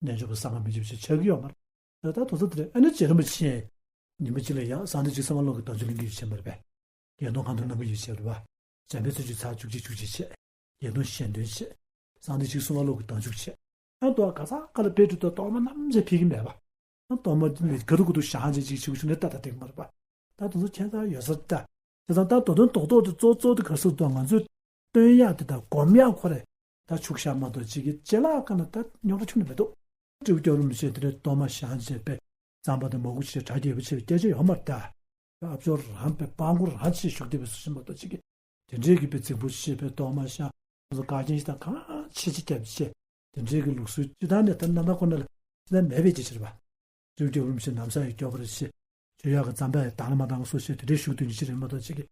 ད། རྣལ་འབྱོར་པ་བསམ་པ་མི་འགྱུར་ཞིག་ཆགས་ཀྱི་ཡོད་མ་རེད། ད་ད་དོ་ཚོ་དེ་རེད། ཨ་ནི་རྗེ་རིན་པོ་ཆེ། ཉི་མ་གཅིག་ལ་ཡང་གསང་བདེ་འཇིགས་གསང་བ་ལོ་གི་བདག་འཇུག་གླིང་གི་ཡུལ་ཆེན་པ་རེད་པས། བརྒྱད་སྟོང་ཁང་དུ་ནང་གི་ཡུལ་ཆེན་རེད་པ། འཇམ་དཔལ་བརྩོན་འགྲུས་ཚར་བཅུ་གཅིག་བཅུ་གཅིག་བྱས། བརྒྱད་སྟོང་གཞན་དོན་བྱས། གསང་བདེ་འཇིགས་གསང་བ་ལོ་གི་བདག་འཇུག་བྱས། ཨ་ཏོ་ག་ས་ག་ལ་དཔེ་འདྲི་ཏོ་གཏོར་མ་རྣམ་བཞི་ཕིག་གི་མེད་པ། ཨ་གཏོར་མ་འདི་ག་དུ་ག་དུ་བཞག་ཅིག་ཅིག་ཆུག་ཆུག་ནས་ཏག་ཏག་སྟེང་མ་རེད་པ། ད་དུང་ཚོ་ཁྱད་མཚར་ཡོད་ས་ད། དེ་ཙང་ད་དོ་དོན་རྡོག་རྡོག་དེ་གཙོ་གཙོ་དེ་ག་སུ་དང་ང་ཚོས་སྟོན་ཡག་དེ་དང་སྒོམ་ཡག་ཁོ་རེ་ད་ཆུག་བཞག་མ་གཏོགས་ཅིག་གི་ཅེ་ལག་ཀ་ན་ད་རྙོག་དྲ་ཆུང་ནས་མི་འདུག་སྤྲེའུ་སྐྱོ་རུམ་བྱས་དེ་ནས་གཏོར་མ་བཞེངས་བྱས་པས་རྩམ་པ་དང་མོག་གུ་ཆེ་གྲ་རྒྱས་པོ་ཆེ་བའི་སྐད་ཆ་ཡོད་མ་རེད་ད། ཨ་ཕྱོགས་རང་པའི་སྤང་སྐོར་རང་ཆེ་ཞུགས་བསྡད་པའི་སུ་ཞིག་མ་གཏོགས་ཅིག་གི། དེ་འདྲའི་གི་པའི་རྫིག་པོ་ཆེ་བའི་གཏོར་མ་བཞེངས་ང་ཚོ་བཀའ་བཀྱོན་ཞིག་དང་གང་ཆེ་ཆེ་རྒྱབ་བྱས། དེ་འདྲའི་གི་ལུགས་སྲོལ་སྤྱི་བཏང་ནས་ད་རྣམ་པ་ཁོ་ན་ལ་ཅི་ད་མེད་པའི་ཅི་ཆེ་རེད་པ། སྤྲེའུ་སྐྱོ་རུམ་ཆེ་ནམ་ས་ཡི་སྐྱོ་བར་བྱེད། ཆོས་ཡག་གི་རྩམ་པ་ཡི་དང་ལ་མ་དང་སོ་ཞེས་དེ་འདྲའི་ཞུགས་དོན་གྱི་ཕྱིར་རེད་མ་གཏོགས་ཅིག་གི།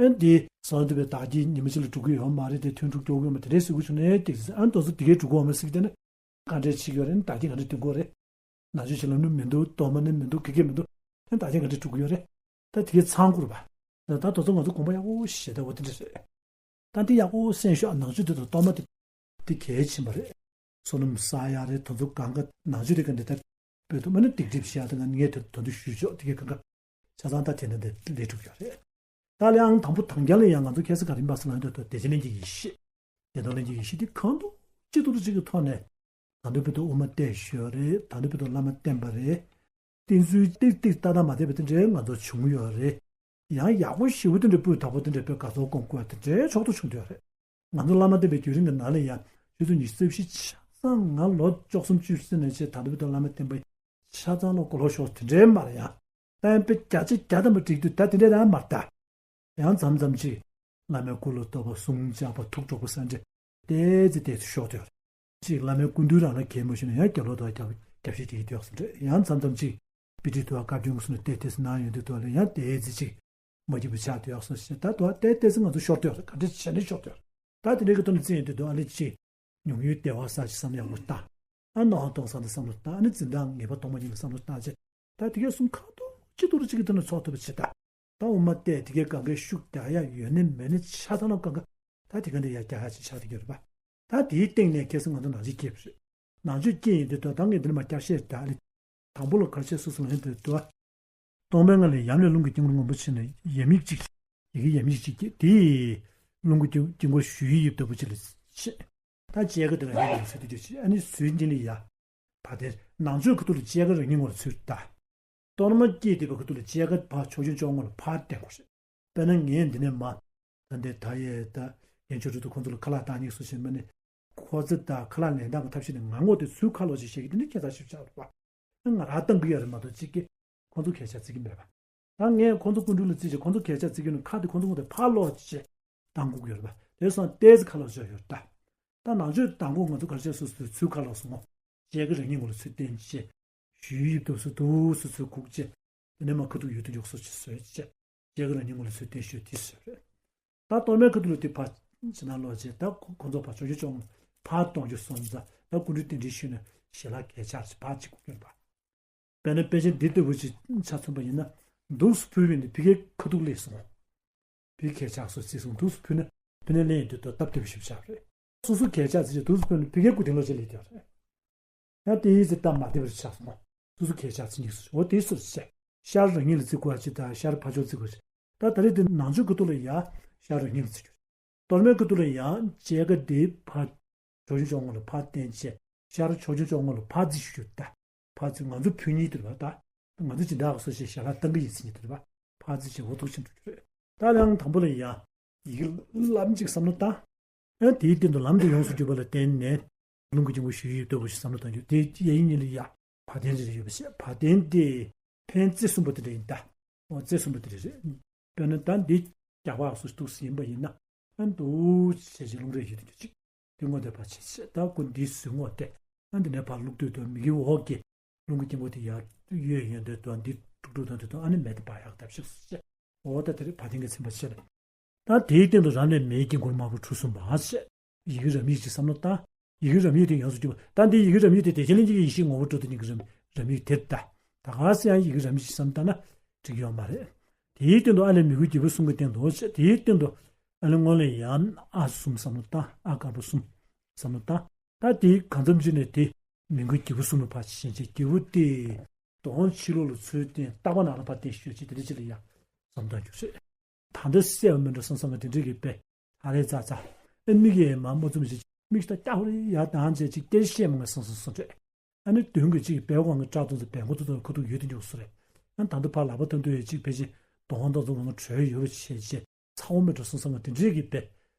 ཨན་དེ་སོང་དུ་བའི་བདག་གིས་ཉི་མ་གཅིག་ལ་འགྲོ་གི་ཡོད་མ་རེད་དེ་ཐུན་དྲུག་སྐྱོ་གི་ཡོད་མ་དེ་འདྲའི་ཟེར་གི་བྱུང་ནས་ཏིག་ཨན་དོ་ཚོ་དེ་གའི་འགྲོ་གི་ཡོད་མ་ཟེར་གི་དེ་ནི་ག་འདྲའི་བྱེད་ཀྱི་ཡོད་རེད་ནི་བདག་གིས་ག་འདྲའི་འདོན་གི་ཡོད་རེད། ནང་ཆོས་བྱེད་ལམ་ནི་མི་འདུག་གཏོར་མ་ནི་མི་འདུག་གི་གི་མི་འདུག་ཨན་བདག་གིས་ག་འདྲའི་འགྲོ་གི་ཡོད་རེད། ད་དེ་གའི་ཚང་དགོས་རེད་པ། ད་དོ་ཚོ་ང་ཚོ་དགོངས་པ་ཡག་པོ་བཞེས་ད་འོ་དེ་འདྲ་རེད། ད་འདི་ཡག་པོ་གསན་ཤོག་ནང་ཆོས་དེ་དང་གཏོར་མ་དེ་དེ་གལ་ཆེན་པོ་རེད། བསོད་ནམས་བསགས་ཡག་རེད། དེ་ཚོ་གང་ག་ནང་ཆོས་དེ་ག་འདི་ལྟར་དཔེ་ཐུབ་མ་ནི་སྡིག་སྒྲིབ་ཞི་ཡག་དེ་ང་ངས་དེ་དོན་དུ་ཞུས་ཆོག་དེ་གའི་གང་ག་ཆ་ཚང་ད་དེ་ནི་འདི་ལས་གྲུབ་ཡོད་རེད། ད་ལས་ཨང་དང་པོ་དང་རྒྱ་ལ་ཡང་ང་ཚོ་ཁ་སང་ག་རིམ་པ་སི་ལང་དུ་བདེ་ཆེན་གླིང་གི་ཡེ་ཤེས། བདེ་སྟོང་གླིང་གི་ཡེ་ཤེས་དེ་གང་དུ་ཅི་ཐུབ་ཅིག་གི་ཐོག་ནས། ད་འདི་བོད་དུ་དབུ་མ་བསྟན་ཞོར་རེད། ད་འདི་བོད་དུ་བླ་མ་བསྟན་པ་རེད། བསྟན་ཚུལ་ཏིག་ཏིག་ཏག་ཏག་མ་བསྟན་པ་དེ་འདྲའི་ང་ཚོ་བྱུང་ཡོད་རེད། ཡང་ཡག་པོ་ཞེ་པོ་དེ་འདྲའི་སྤུས་དག་པོ་དེ་འདྲའི་དཔེ་དགའ་ཚོར་སྐོང་དགོས་པ་དེ་འདྲའི་ཕྱོགས་བསྡུ་བྱུང་བསྡད་ཡོད་རེད། ང་ཚོ་བླ་མ་བསྟན་པའི་བརྒྱུད་རིམ་གྱི་ནང་ལ་ཡང་ཆུ་ཚོད་ཉི་ཤུ་རྩ་བཞི་ཆ་ཚང་ང་ལོ་བཅུ་གསུམ་བཅུ་བཞི་ནས་བྱས་ད་འདི་བོད་དུ་བླ་མ་བསྟན་པ་ཆ་ཚང་ལོ་གོ་ལོ་ཤོར་དེ་འདྲའི་མ་རེད་ཡང་། གཏན་དཔེ་བརྒྱ་ཆ་བརྒྱ་ཐམ་པ་བསྒྲིགས་དུས་ད་དེ་འདྲའི་རང་མ་རེད་ད། ཡང་མཚམས་མཚམས་ཅིག་བླ་མའི་སྐུ་ལ་གཏོགས་པ་གསུང་བཅག་པ་ཐུགས་དྲག་པོ་ས་འདྲ་ཏོག་ཙམ་ཏོག་ཙམ་ཤོར་དུ་ཡོད་རེད། ཅིག་བླ་མའི་སྐུ་མདུན་རང་ལ་གལ་མ་ཞུ་ན་ཡང་རྒྱབ་ལོག་ཏུ་རྒྱབ་རྒྱབ་བཤད་བྱེད་ཀྱི་ཡོད་སོང་རེད། ཡང་མཚམས་མཚམས་ཅིག་དཔེ་ཁྲིད་དུ་བཀའ་བཀྱོན་གསུང་ནས་ཏོག་ཙམ་ཏོག་ཙམ་གནང་ཡོང་དུས་དུ་ལ་ཡང་ཏོག་ཙམ་ཅིག་མ་འགྱུར་བ་ཆགས་དུ་ཡོད་སོང་ཞེས་ད་དུ་ཏོག་ཙམ་ཏོག་ཙམ་ང་ཚོ་ཤོར་དུ་ཡོད་རེད། ག་འདྲ་བྱས་ནས་ཤོར་དུ་ཡོད་རེད། ད་དེ་འདྲའི་གི་ཐོག་ནས་བཙལ་ཡོང་དུས་དུ་ཨ་ལེ་ཅིག་མྱོང་ཡུལ་བདེ་བ་གསར་ཞིག་བསམ་བློ་ཡག་པོ་བཏང་། ཨ་རྣམ་གཡེང་གཏོང་ས་འདི་བསམ་བློ་བཏང་། ཨ་ནི་འཛིན་སྟངས་ངེས་པ་གཏོང་མ་ཉན་ལ་བསམ་བློ་བཏང་བྱས། ད་དེ་གའི་གསུང་ཁ་ཐུག་ཅི་ཐུག་རུ་ཅིག་གི་ཐོག་ནས་ཚོགས་ཐུབ་པ་བྱེད་ད། ད་འོ་མ་བལྟས་དེ་གའི་གང་གའི་ཤུགས་རྒྱག་ཡ་ཡོད་ནི་མེད་ནི་ཆ་ཚང་ལ་གང་ག་ད་དེ་ག་འདི་ཡ་རྒྱག་ཡ་ཅིག་ཆགས་ཀྱི་ཡོད་རེད་པ། ད་དེའི་སྟེང་ནས་ཁ་སང་ང་ཚོ་ནང་ཆོས་སྐྱེས་པ་རེད། ནང་ཆོས་སྐྱེས་ཡིན་དུས་ད་ད་ངས་འདི་ནས་མ་བསྐྱར་བཤད་ད་ཨ་ལེ། དང་པོ་ལ་ག་རེ་བྱས་སོང་ཟེར་ན་ཡིན་དུས་དུ། སྟོང་པའི་ངང་ལས་ཡབ་ནས་རླུང་གི་དཀྱིལ་འཁོར་སྔོན་པོ་ཕྱིན་ནས་ཡབ་མེས་གཅིག་ཡི་གེ་ཡབ་མེས་གཅིག་སྐྱེས་དེ། རླུང་གི་དཀྱིལ་འཁོར་ཞུ་ཡི་ཡིབ་ལྟ་བུ་ཅིག་ལ་ཕྱིན། ད་སྐྱེ་རྒ་དེ་ལ་ཡིན་ལ་ཚུལ་དུ་བསྒྱུར་ཅིག་ཨ་ནི་ཟུར་གཉིས་ལ་ཡ། བ་དན་ནང་ཆོས་ཁུ་ཐུག་ལ་སྐྱེ་རྒ་རང་ཉིད་ངོ་ལ་ཚུལ་ལྟ། གཏོར་མ་སྐྱེས་དེ་བ་ཁུ་ཐུག་ལ་སྐྱེ་རྒ་བ་ཕྱོགས་ཆོས་ཕྱོགས་ངོ་ལ་ཕར་བསྟན་དགོས་རེད། དཔེར་ན་ངས་འདི་ནས་མ། ད་འདི་ད་ཡས་ད་ཡན་ཆོད་རུ་དུ་ཁོང་ཚོ་ལ་ཁ་ལག་བཏང་ཉིག་སུ་ཞིག་མ་ནི། ཁོ་ཚོ་ད་ཁ་ལག་ལེན་སྟངས་ཀྱི་ཐབས་ཤེས་ནི་ང་ངོ་དེ་ཚུལ་ཁ་ལོ་ཞིག་བཤད་ཀྱི་དེ་ནི་ཁྱད་མཚར་ཞིག་ཆགས་རེད་པ། ང་རང་བཏང་གི་ཡོད་རེད་མ་གཏོགས་གཅིག་གིས་ཁོང་ཚོ་སྐད་ཆ་བརྩི་གི་མེད་པ། ད་ངས་ཁོང་ཚོ་སྐུ་མདུན་ལ་བརྩིས་ཀྱི་ཁོང་ཚོ་སྐད་ཆ་བརྩི་གི་ནི་ཁ་དེ་ཁོང་ཚོ་ངོ་དེ་ཕར་ལོག་ཅེས་བཏང་དགོས་ཀྱི་ཡོད་རེད་པ། དེ་སོང་ཏོག་ཙམ་ཁ་ལོག་ཅོག་ཡོད་ད། ད་ནང་ཆོས་དང་པོ་ང་ཚོ་ག་རེ་བྱས་སོ་སོའི་ཚུལ་ཁ་ལོག་སོང་ངོ་། སྐྱེ་རྒ་རང་ཉིད་ངོ་ལ་ཚུལ་བསྟན་ཅེས། ཞུ་ཡིབ་ཏུ་སུ་དུ་སུ་ཚུལ་ཁུག་ཅེས། དེ་ནས་མ་ཁ་ཐུག་ཡུལ་དུ་འཇུག་སོ་ཅེས་སོས་ཅེས། སྐྱེ་རྒ་རང་ཉིད་ངོ་ལ་ཚུལ་བསྟན་ཞུ་དེ་སོས་རེད། ད་གཏོར་མའི་ཁ་ཐུག་ལ་དེ་ཕར་ཕྱི་ནང་ལོག་བྱས་ད་ཁོ་ཁོ་ཚོ་ཕར་ཕྱོགས་ཆོས་ཕྱོགས་ངོ་ཕར་གཏོང་རྒྱུ་སོང་ཙང་ད་སྐུ་མདུན་རྟེན་འབྲེལ་ཞུས་ནས་ཞལ་ལག་གས་ཆགས་ཕར་གཅིག་གུ་གྱོན་པ། དཔེར་ན་དཔེ་ཆ་འདི་ལྟ་བུ་ཅིག་ཆ་མཚོན་པ་ཡིན་ན། འདུག་སུ་ཕུལ་བས་ནི་ཕི་གའི་ཁ་ཐུག་ལས་སོང་། ཕི་གས་ཆགས་སོ་ཅེས་སོང་འདུག་སུ་ཕུལ་ན་ཕི་ནས་ལེན་དུས་ད་སྟབས་བདེ་བ་ཞིག་ཆགས་རེད། སོ་སོ་གས་ཆགས་ཚེ་འདུག་སུ་ཕུལ་ན་ཕི་གའི་སྐུ་དེ་ལོ་ཅེས་ལས་དེ་རེད། ཡང་དེ་ཡིས་ཚེ་སྟབས་མ་བདེ་བར་ཆགས་སོང་། སོ་སོ་གས་ཆགས་ཚེ་ཉིག་སུ་འོ་དེ་སུ་རེད་ཟེར། ཤར་རང་ཉིད་ལ་བརྩི་དགོས་ཅི་ད་ཤར་ཕར་ཕྱོགས་བརྩི་དགོས་ཅི། ད་ད་རེས་དེ་ནང་ཆོས་ཁ་ཐུག་ལ་ཡ་ཤར་རང་ཉིད་ལ་བརྩི་རྒྱུ། གཏོར་མའི་ཁ་ཐུག་ལ་ཡང་སྐྱེ་རྒ་དེ་ཕར། ཕྱོགས་ཆོས་ཕྱོགས་ངོ་ལ་ཕར་བསྟན་བྱས། ཤར་ཕྱོགས་ཆོས་ཕྱོགས་ངོ་ལ་ཕར་རྩི་ཞུ་རྒྱུ་ད། ཕར་རྩི་ང་ཚོ་ཕུལ་ཉིད་དེ་རེད་པ་ད། ང་ཚོ་སྦྱིན་བདག་གི་སོ་ཞེས་ཞལ་ལག་བཏང་གི་ཡིན་ཟེར་ཉིད་དེ་རེད་པ། ཕར་རྩི་བྱས་འོ་ཐུག་ཕྱིན་འགྲོ་རྒྱུ་རེད། ད་ལའང་དང་པོ་ལ་ཡང་ཡི་གེ་ལམ་གཅིག་བསམ་བློ་བཏང་། ཡང་དེའི་སྟེང་དུ་ལམ་དུ་ཡོངས་སུ་གྱུར་པ་ལ་བརྟེན་ནས། རླུང་གི་འབྱུང་པོ་ཞུ་ཡིབ་ལྟ་བུ་ཞིག་བསམ་བློ་གཏོང་རྒྱུ་དེ་ཡ་ཡིན་ཉིད་ལ་ཡ། བ་དན་རེ་རེ་ཡོད་པ་ཞིག་བ་དན་དེ། ཕན་རྩེ་གསུམ་པོ་དེ་འདྲ་ཡིན་ད། འོ་རྩེ་གསུམ་པོ་དེ་འདྲ་རེད། དཔེར་ན་ད་འདི་རྒྱག་པ་སོ་ཞིག་འདུག་སེ་ཡིན་པ་ཡིན་ན། ཨ་འདུག་ཞེས་ཀྱི་རླུང་རེ་ཡོད་དུ་འགྱུར་ཅིག་དེ་སྔོན་དེ་ཕར་བྱས་བྱས། ད་ཁོ་འདི་ཟུག་སྔོ་སྟེ། ཨ་འདི་ནས་ཕར་བླུག་དུས་དུ་མིག་གི་འོག་གི་རླུང་གི་སྐྱིན་པོ་དེ་ཡར་གཡོས་ཡོང་དུས་དུ་འདི་དཀྲུག་དཀྲུག་བཏང་དུས་དུ་ཨ་ནི་མེ་དེ་ཕར་ཡག་བཏབ་ཤོག་ཟེར་བྱས། འོ་ད་དེ་རེད་བ་དན་གྱིས་ཚིམ་པ་བྱས་ལ། ད་དེའི་སྟེང་དུ་རབ་གནས་མེའི་དཀྱིལ་འཁོར་དམར་པོ་གྲུ་གསུམ་པ་ཞེས། ཡི་གེ་རབ་གཉིས་ཀྱི་བསམ་བློ་བཏང་། ཡི་གེ་རབ་གཉིས་དེ་ཡོངས་སུ་གྱུར་པ། ད་འདི་ཡི་གེ་རབ་གཉིས་དེ་བདེ་ཆེན་གླིང་རྗེ་ཡེ་ཤེས་ངོ་བོ་སྤྲོ་བསྡུ་གཉིས་ཀྱི་རབ་རབ་གཉིས་དེར་ལྟ། ད་ག་སེ་ཡང་ཡི་གེ་རབ་གཉིས་ཀྱི་བསམ་བཏང་ན་འགྲིག་ཡོད་མ་རེད། དེའི་སྟེང་དུ་ཨ་ལས་མི་མགོའི་སྒྱེད་པུ་གསུམ་གྱི་སྟེང་དུ་ཞེས། དེའི་སྟེང་དུ་ཨ་ལས་སྔོན་ལ་ཡང་ཨ་གསུམ་བསམ་བློ་བཏང་། ཨ་དཀར་པོ་གསུམ་བསམ་བློ་བཏང་། ད་དེའི་གང་འཚམ་ཅིག་ནས་དེ་མི་མགོའི་སྒྱེད་པུ་གསུམ་ལ་ཕར་ཕྱིན་བྱས་སྒྱེད་པུ་དེ་གདོང་ཕྱི་ལོགས་ལ་ཚུར་བསྟན། ལྟག་པ་ནང་ལ་ཕར་བསྟན་ཤོད་ཅིག་དེ་འདྲ་ཅིག་ལ་ཡང་བསམ་བཏང་རྒྱུ་རེད། ད་ལྟ་གསལ་བ་མིན་འགྲོ་བསམ་བསམ་པ་དེ་འདྲ་གི་དཔེ་ཧ་ལས་ཙག་ཙག་ཨེ་མིག་གིས་མ་མ་བཙུམ་བྱས་མིག་ད་སྐྱ་ཧོ་རེ་ཡར་བཏང་བྱས་ཅིག་སྟེར་ཤེས་མ་ང་སང་སང་སོང་རེད། ཨ་ནི་དོན་གྱི་གཅིག་པའི་དབང་གི་བཀྲག་མདངས་ཚོ་བེང་ཀོ་ཏོ་ཏོ་ཁ་ཐུག་ཡོད་དེ་འཇོག་སོ་རེད། ཨ་ད་ལྟ་ཕར་ལག་པ་ཐོན་དུས་ཡོད་ཅིག་ཕལ་ཆེར་གདོང་མདངས་ཚོ་ང་གྲོལ་ཡོད་པ་བྱས་བྱས་ཚ་བོ་མེད་འགྲོ་སོང་བསམ་པ་དེ་འདྲས་ཀྱི་དཔེ།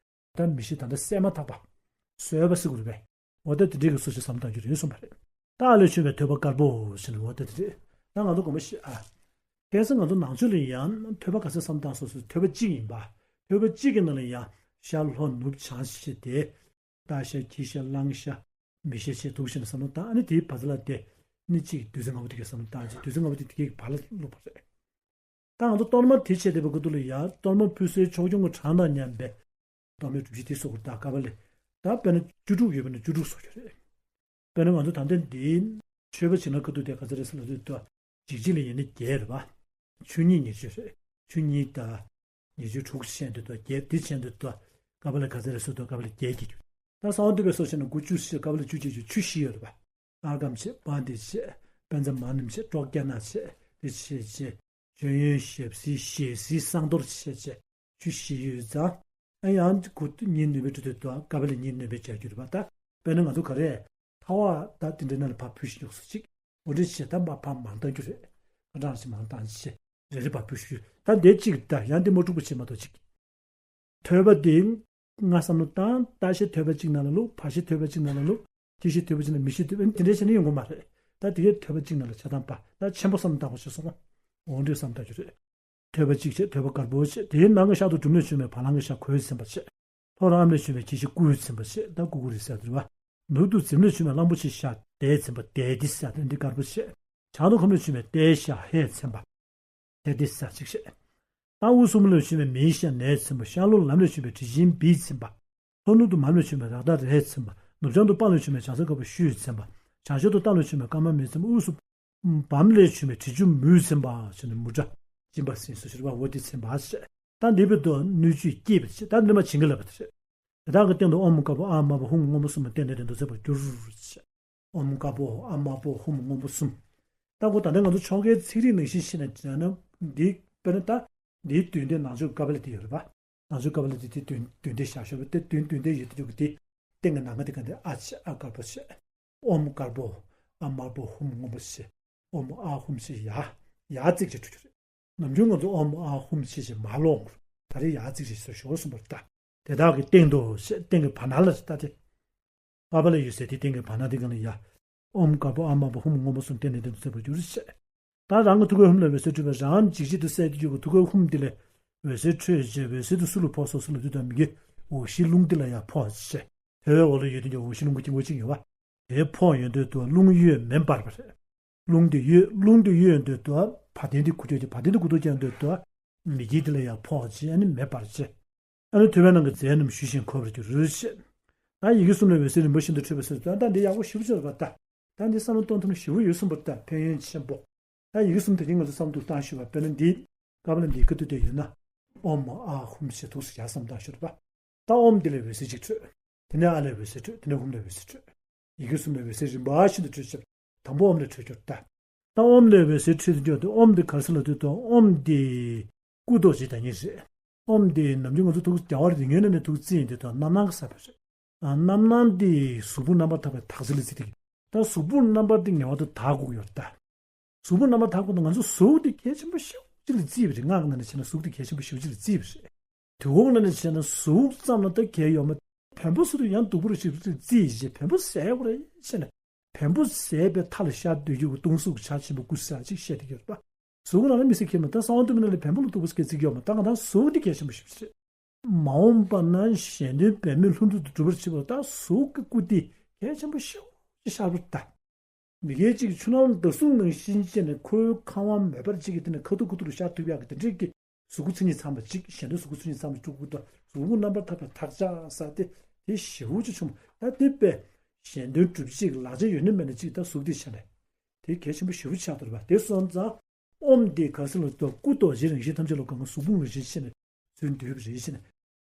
ད་མི་ཤེས། ད་ལྟ་གསལ་མ་ཐག་པ། སོས་པ་སི་གུ་རུ་བས། འོ་ད་དེ་འདྲས་ཀྱི་སོ་ཞིག་བསམ་བཏང་རྒྱུ་རེད་གསུངས་པ་རེད། ད་ཨ་ལས་བྱུང་བའི་ཐོད་པ་དཀར་པོ་ཞེས་ནས་འོ་ད་དེ་རེད། ད་ང་ཚོ་དགོངས་པ་ཤེས་ཨ། གལ་སྲིད་ང་ཚོ་ནང་ཆོས་ལ་ཡང་ཐོད་པ་ག་ཚད་བསམ་བཏང་སོ་སོའི་ཐོད་པ་གཅིག་ཡིན་པ། ཐོད་པ་གཅིག་གི་ནང་ལ་ཡང་ཤར་ལྷོ་ནུབ་བྱང་ཞེས་ཏེ། ལྟ་ཤ་འཁྱིལ་ཤ་བླང་ཤ་མི་ཤ་ཆེ་འདུག་ཞེས་ནས་བསམ་བློ་བཏང་། ཨ་ནི་དེའི་བར་ཚ་ལ་དེ་ནི་གཅིག་བདུད་རྩི་ལྔ་པོ་དེ་གའི་བསམ་བློ་བཏང་བྱས་བདུད་རྩི་ལྔ་པོ་དེ་དེ་གའི་བར་ལ་བླུགས་པ་རེད། ད་ང་ཚོ་གཏོར་མ་དེ་བྱས་བསྡད་པའི་སྐབས་དུ་ལ་ཡང་གཏོར་མ་ཕུལ་སའི་ཕྱོགས་སྐྱོང་གི་གྲངས་དང་མཉམ་པའི་གཏོར་མའི་སྒྲུབ་གཞི་དེ་སོགས་ཀྱི་ད་ཀ་པ་ལེ། ད་དཔེར་ན་བཅུ་དྲུག་ཡོད་པ་ན་བཅུ་དྲུག་བཟོ་རྒྱུ་རེད། དཔེར་ན་ང་ཚོ་ད་ལྟ་འདིའི་མཆོད་པ་བྱེད་ན་ཁ་ཐུག་དེ་ག་ཚོད་རེད་ཟེར་ལབ་དུས་ད་འཇིགས་བྱེད་ལ་ཡིན་ན་བརྒྱད་རེད་པ། ཆུ་གཉིས་ཉེར་སྤྱོད་རེད། ཆུ་གཉིས་དང་ཉེར་སྤྱོད་དྲུག་བྱས་འདུག་ད་བརྒྱད་དེ་བྱས་འདུག་ད་ཀ་པ་ལེ་ག་ཚོད་རེད་ཟེར་ད་ཀ་པ་ལེ་བརྒྱད་བརྒྱད་རྒྱུ། ད་གསང་བ་འདུས་པའི་སོ་བྱས་ན་དགུ་བཅུ་བྱས་ཀ་པ་ལེ་བཅུ་བྱས་རྒྱུ་ཆུ་བཞི་ཡོད་རེད་པ། ཨརྒྷཾ་བྱས། བྷ་དྷི་བྱས། པཉྩ་མ་ཎི་བྱས། ཀྲོ་ཀྱ་ན་བྱས། དེ་བྱས་བྱས། མཆོད་ཡོན་ཞབས་བསིལ་ཞལ་བསིལ་བསང་གཏོར་བྱས་བྱས་ཆུ་བཞི་ཡོད་ཙང་། ཨ་ཡང་དགུ་གཉིས་ནུས་པའི་དྲུག་ཏུ་དོ། ཀ་པ་ལེ་གཉིས་ནུས་པའི་བྱ་རྒྱུ་རེད་པ། ད་དཔེར་ན་ང་ཚོ་ག་རེ། ཐ་བ་ད་དེ་འདྲའི་ནང་ལ་ཕར་ཕུལ་ཞིག་ཉོག་སུ་ཅིག་འོ་འདྲ་བྱས་ད་མ་ཕར་མང་བཏང་རྒྱུ་རེད། ཀ་གྲངས་ཞིག་མང་བཏང་བྱས་རེ་རེ་ཕར་ཕུལ་ཞུ། ད་འདི་གཅིག་ད་ཡང་འདི་མ་འཁྲུག་པ་བྱེད་མ་གཏོགས་ཅིག་ཐོད་པ་འདི་ང་བསམ་བློ་བཏང་། ལྟ་ཤེས་ཐོད་པ་གཅིག་ནང་ལ་བླུགས། ཕར་ཤེས་ཐོད་པ་གཅིག་ནང་ལ་བླུགས། འཁྱིལ་ཤེས་ཐོད་པ་གཅིག་ནང་། མི་ཤེས་ཐོད་པ་དེ་འདྲའི་བྱས་ནས་ཡོང་གི་མ་རེད། ད་དེ་གའི་ཐོད་པ་གཅིག་ནང་ལ་ཆ་ཚང་པ་ད་ཆེན་པོ་བསམ་བཏང་བ་ཞིག་སོང་ང་། འོང་འདྲའི་བསམ་བཏང་རྒྱུ་རེད། ཐོད་པ་གཅིག་བྱས་ཐོད་པ་དཀར་པོ་བྱས། དེའི་ནང་གི་ཤར་དུ་གྲུམ་ལས་བྱུང་བའི་བ་ལང་གི་ཤ་གོས་ཚིམ་པ་བྱས། ལྷོ་རུ་ཨམ་ལས་བྱུང་བའི་འཁྱིལ་ཤེས་སྐུ་ཚིམ་པ་བྱས། ད་ཀུ་ཀུ་རི་ཟེར་དུ་བ། ནུབ་ཏུ་འཛིམ་ལས་བྱུང་བའི་གླང་པོ་ཆེའི་ཤ་དེ་ཚིམ་པ་དེ་དི་ཟེར་དེ་འདི་དཀར་པོ་བྱས། བྱང་དུ་ཁམས་ལས་བྱུང་བའི་རྟའི་ཤ་ཧེ་ཚིམ་པ། དེ་དི་ཟེར་ཅིག་བྱས། ད་དབུས་སུ་མུ་ལས་བྱུང་བའི་མེའི་ཤ་ནས་ཚིམ་པ། ཤར་ལྷོ་ལམ་ལས་བྱུང་བའི་དྲི་ཆེན་བིས་ཚིམ་པ། ལྷོ་ནུབ་ཏུ་མམ་ལས་བྱུང་བའི་རཀྟ་རས་ཚིམ་པ། ནུབ་བྱང་དུ་པ་ལས་བྱུང་བའི་བྱང་ས་དཀར་པོ་ཤུས་ཚིམ་པ། བྱང་ཤར་དུ་ཏ་ལས་བྱུང་བའི་ཀ་མ་མེས་ཚིམ་པ། དབུས་སུ་བམ་ལས་བྱུང་བའི་དྲི་ཆུ་མུས་ཚིམ་པ་ཞེས་ནས་མུ་དྲ་སྦྱིན་པ་སྲིན་སུ་ཤི་རུ་བ་འོ་དེ་ཚིམ་པ་ཞེས། ད་འདི་བོད་དུ་སྣོད་བཅུད་སྐྱེས་པ་ཞེས་ད་འདི་མ་བྱིན་གྱིས་བརླབས་པ་དེ་རེད། དེ་དག་གི་སྟེང་དུ་ཨོཾ་དཀར་པོ་ཨ་དམར་པོ་ཧཱུྃ་སྔོན་པོ་གསུམ་ལ་བརྟེན་ནས་དེ་འདུ་ཚེ་བར་འགྱུར་ཞེས། ཨོཾ་དཀར་པོ་ཨ་དམར་པོ་ཧཱུྃ་སྔོན་པོ་གསུམ། ད་གོ་ད་ལྟ་ང་ཚོ་ཆོ་གའི་ཚིག་རིས་ནང་བཞིན་བཤད་ནས་བྱས་ན་འདི་དཔེར་ན་ད་འདིའི་མདུན་དེ་ནང་ཆོས་ཀ་པ་ལ་དེ་ཡོད་རེད་པ། ནང་ཆོས་ཀ་པ་ལ་དེ་དེ་མདུན་མདུན་དེ་བཞག་ཤོག་པ་དེ་མདུན་མདུན་དེ་ཡོད་དེ་ཡོད་གི་དེ་སྟེང་གི་ནང་གི་དེ་ག་དེ་ཨ་ཆེ་ཨ་དཀར་པོ་ཆེ། ཨོཾ་དཀར་པོ་ཨ་དམར་པོ་ཧཱུྃ་སྔོན་པོ་ཆེ། ཨོཾ་ཨཱཿཧཱུྃ་ཆེ་ཡ། ཡ་ཙིག་ཅེས་འཁྲུལ་རྒྱུ་རེད། ནམ་རྒྱུན་ང་ཚོ་ཨོཾ་ཨཱཿཧཱུྃ་ཆེ་ཞེས་མ་ཀློག་གོ། ད་རེས་ཡ་ཙིག་ཅེས་ཟེར་ཞོར་གསུངས་པར་ལྟ། དེ་དག་གི་སྟེང་དུ་ཞེས་སྟེང་གི་བར་སྣང་ལ་ལྟ་སྟེ། ཀ་པ་ལ་ཡོད་ཟེར་དེ་སྟེང་གི་བར་སྣང་དེ་གང་ལ་ཡ། ཨོཾ་དཀར་པོ་ཨ་དམར་པོ་ཧཱུྃ་སྔོན་པོ་གསུམ་བརྟེན་ནས་དེ་འདུ་ཚེ་བར་འགྱུར་ཞེས། ད་རང་གི་ཐུགས་ཀའི་ཧཱུྃ་ལས་འོད་ཟེར་འཕྲོས་པས་རང་འཇིགས་བྱེད་དུ་གསལ་དུ་གྱུར་གྱི་ཐུགས་ཀའི་ཧཱུྃ་དེ་ལས་འོད་ཟེར་འཕྲོས་བྱས་འོད་ཟེར་དུ་སུ་ལ་ཕོག་སོགས་སུ་ལ་དུས་དང་མི་དགེ་འོག་གཞི་རླུང་དེ་ལ་ཡང་ཕོག་ཞེས། དེ་བས་འོག་ལ་ཡོད་དུས་ཀྱང་འོག་གཞི་རླུང་གི་དཀྱིལ་འཁོར་གཅིག་ཡོད་པ། དེ་ཕོག་ཡོང་དུས་དུ་རླུང་གཡོས་མེ་འབར་བ་རེད། རླུང་དེ་གཡོས་རླུང་དེ་གཡོས་ཡོང་དུས་དུ་བ་དན་དེ་འགུལ་སྐྱོད་ཀྱི་བ་དན་དེ་འགུལ་སྐྱོད་ཀྱི་ཡོང་དུས་དུ་མི་དཀྱིལ་དེ་ལ་ཡང་ཕོག་ཅིག་ཨ་ནི་མེ་འབར་ཅིག་ཨ་ནི་ཐུབ་པའི་ནང་གི་རྫས་རྣམས་ཞུ་ཞིང་འཁོར་བར་འགྱུར་ཞེས། ད་ཡི་གེ་གསུམ་ལས་འོད་ཟེར་རིམ་པ་བཞིན་དུ་འཕྲོས་པ་ཟེར་དུས་ད་འདི་ཡག་པོ་ཞེ་པོ་ཅིག་རེད་པ། ད་ད་འདི་བསམ་བློ་གཏོང་ཐུབ་ན་ཞེ་པོ་ཡོད་གསུངས་པ། ད་ཕན་ཡོན་ཆེན་པོ། ད་ཡི་གེ་གསུམ་དེ་རིང་ང་ཚོ་བསམ་བློ་བཏང་ཞུས་པ། དཔེར་ན་འདི་ཀ་པ་ལ་འདི་ཁ་ཐུག་དེ་ཡོད་ན། ཨོཾ་ཨཱཿཧཱུྃ་ཞེས་ཐུགས་སུ་ཡག་བསམ་བཏང་ཞུས་པ། ད་ཨོཾ་འདི་ལས་འོད་ཟེར་གཅིག་འཕྲོས། དེ་ནས་ཨ་ལས་འོད་ཟེར་འཕྲོས། དེ་ནས་ཧཱུྃ་ལས་འོད་ཟེར་འཕྲོས། ཡི་གེ་གསུམ་ལས་འོད་ཟེར་རིམ་པ་བཞིན་དུ་འཕྲོས་ཕྱིར། དང་པོ་ཨོཾ་ལས་འཕྲོས་གྱུར་ཏ། ད་ཨོཾ་ལས་འོད་ཟེར་འཕྲོས་ཏེ་འགྱོ་དུས་ཨོཾ་འདི་ག་རེ་ཟེར་ལབ་དུས་ད་ཨོཾ་འདི་སྐུ་མདོག་ཅིག་དང་ཉིད་རེད། ཨོཾ་འདི་ནམ་རྒྱུན་ང་ཚོ་ཐུགས་རྒྱལ་བ་རིགས་ལྔའི་ནང་ནས་ཐུགས་རྩིས་ཡིན་དུས་ད་རྣམ་སྣང་གི་ས་བོན་རེད། ཨ་རྣམ་སྣང་འདི་གཟུགས་ཕུང་རྣམ་པར་དག་པའི་དག་ཚིག་ལ་བརྩིས་ཏེ། ད་གཟུགས་ཕུང་རྣམ་པར་འདི་ངེས་པར་དུ་དག་དགོས་ཀྱི་ཡོད་རེད་ད། གཟུགས་པོ་རྣམ་པར་དག་པ་དང་ང་ཚོ་གཟུགས་དེ་གལ་ཆེན་པོ་ཞེ་པོ་ཅིག་ལ་བརྩིས་པ་རེད། སྔགས་ཀྱི་ནང་ནས་བྱས་ན་གཟུགས་དེ་གལ་ཆེན་པོ་ཞེ་པོ་ཅིག་ལ་བརྩིས་པ་རེད། དུས་འཁོར་ནང་ནས་བྱས་ན་གཟུགས་ཙམ་ལ་ད་གལ་ཡོད་མ་རེད། བེམ་པོ་སུ་དུ་ཡང་སྡུག་པོ་རེ་ཞིག་ལ་བརྩིས་བྱས་བེམ་པོ་ཟད་དགོས་རེད་ཟེར་ནས། བེམ་པོ་ཟད་པའི་མཐའ་ལ་ཤར་སྡོད་རྒྱུ་གི་སྟོང་གཟུགས་ཆ་ཆེན་པོ་སྐུ་ཟེར་ཅིག་བཤད་བསྡད་ཀྱི་ཡོད་རེད་པ། གཟུགས་ནང་ལ་མི་ཟེར་ཁྱེར་མ་ད་གསང་བ་འདུས་པའི་ནང་ལ་བེམ་པོ་ལ་སྡུག་པོ་ཟེར་བརྩི་གི་ཡོད་མ་ད་ང་ད་གཟུགས་དེ་གལ་ཆེན་པོ་ཞེ་པོ་ཅིག་རེད། མ་འོངས་པ་ན་གཞན་དོན་འབད་མེད་ལྷུན་གྲུབ་ཏུ་འགྲུབ་པར་བྱེད་པ་ད་གཟུགས་ཀྱི་སྐུ་དེ་གལ་ཆེན་པོ་ཞེ་པོ་ཅིག་ཤར་བར་གདའ། མི་སྐད་ཅིག་ཆུ་ནང་ལྡག་གཟུགས་ནང་བཞིན་བྱས་ནས་ཁོའི་ཁམས་དབང་མེད་པར་ཅིག་གི་དེ་ནས་ཁ་ཐུག་ཁུ་ཐུག་ལ་ཤར་ཐུབ་ཡག་གི་དེ་འདྲས་ཀྱི་གཟུགས་སྐུ་མཚན་ཉིད་ཚང་བ་ཅིག་གཞན་དོན་གཟུགས་སྐུ་མཚན་ཉིད་ཚང་བ་བཅུ་དགུ་དང་གཟུགས་སྐུ་རྣམ་པར་ཐར་པའི་ཐག་ཆགས་ས་དེ་དེ་ཞེ་པོ་ཅིག་བྱུང་ད་དེ་པས་གཞན་དོན་སྒྲུབ་བྱེད་ཀྱི་ལག་ཆ་ཡོད་ན་མེད་ན་ཅིག་ད་གཟུགས་དེ་ཆ་ནས་དེ་གལ་ཆེན་པོ་ཞེ་པོ་ཆགས་འདུག་པ་དེ་སོང་ཙང་ཨོམ་དེ་ག་ས་ལ་ཏོ་སྐུ་རྡོ་རྗེའི་རང་བཞིན་ཐམས་ཅད་ལ་གང་ག་གཟུགས་ཕུང་རང་བཞིན་ཆེ་ནས་ཚུལ་འདུས་པ་རེད་ཟེར་ནས།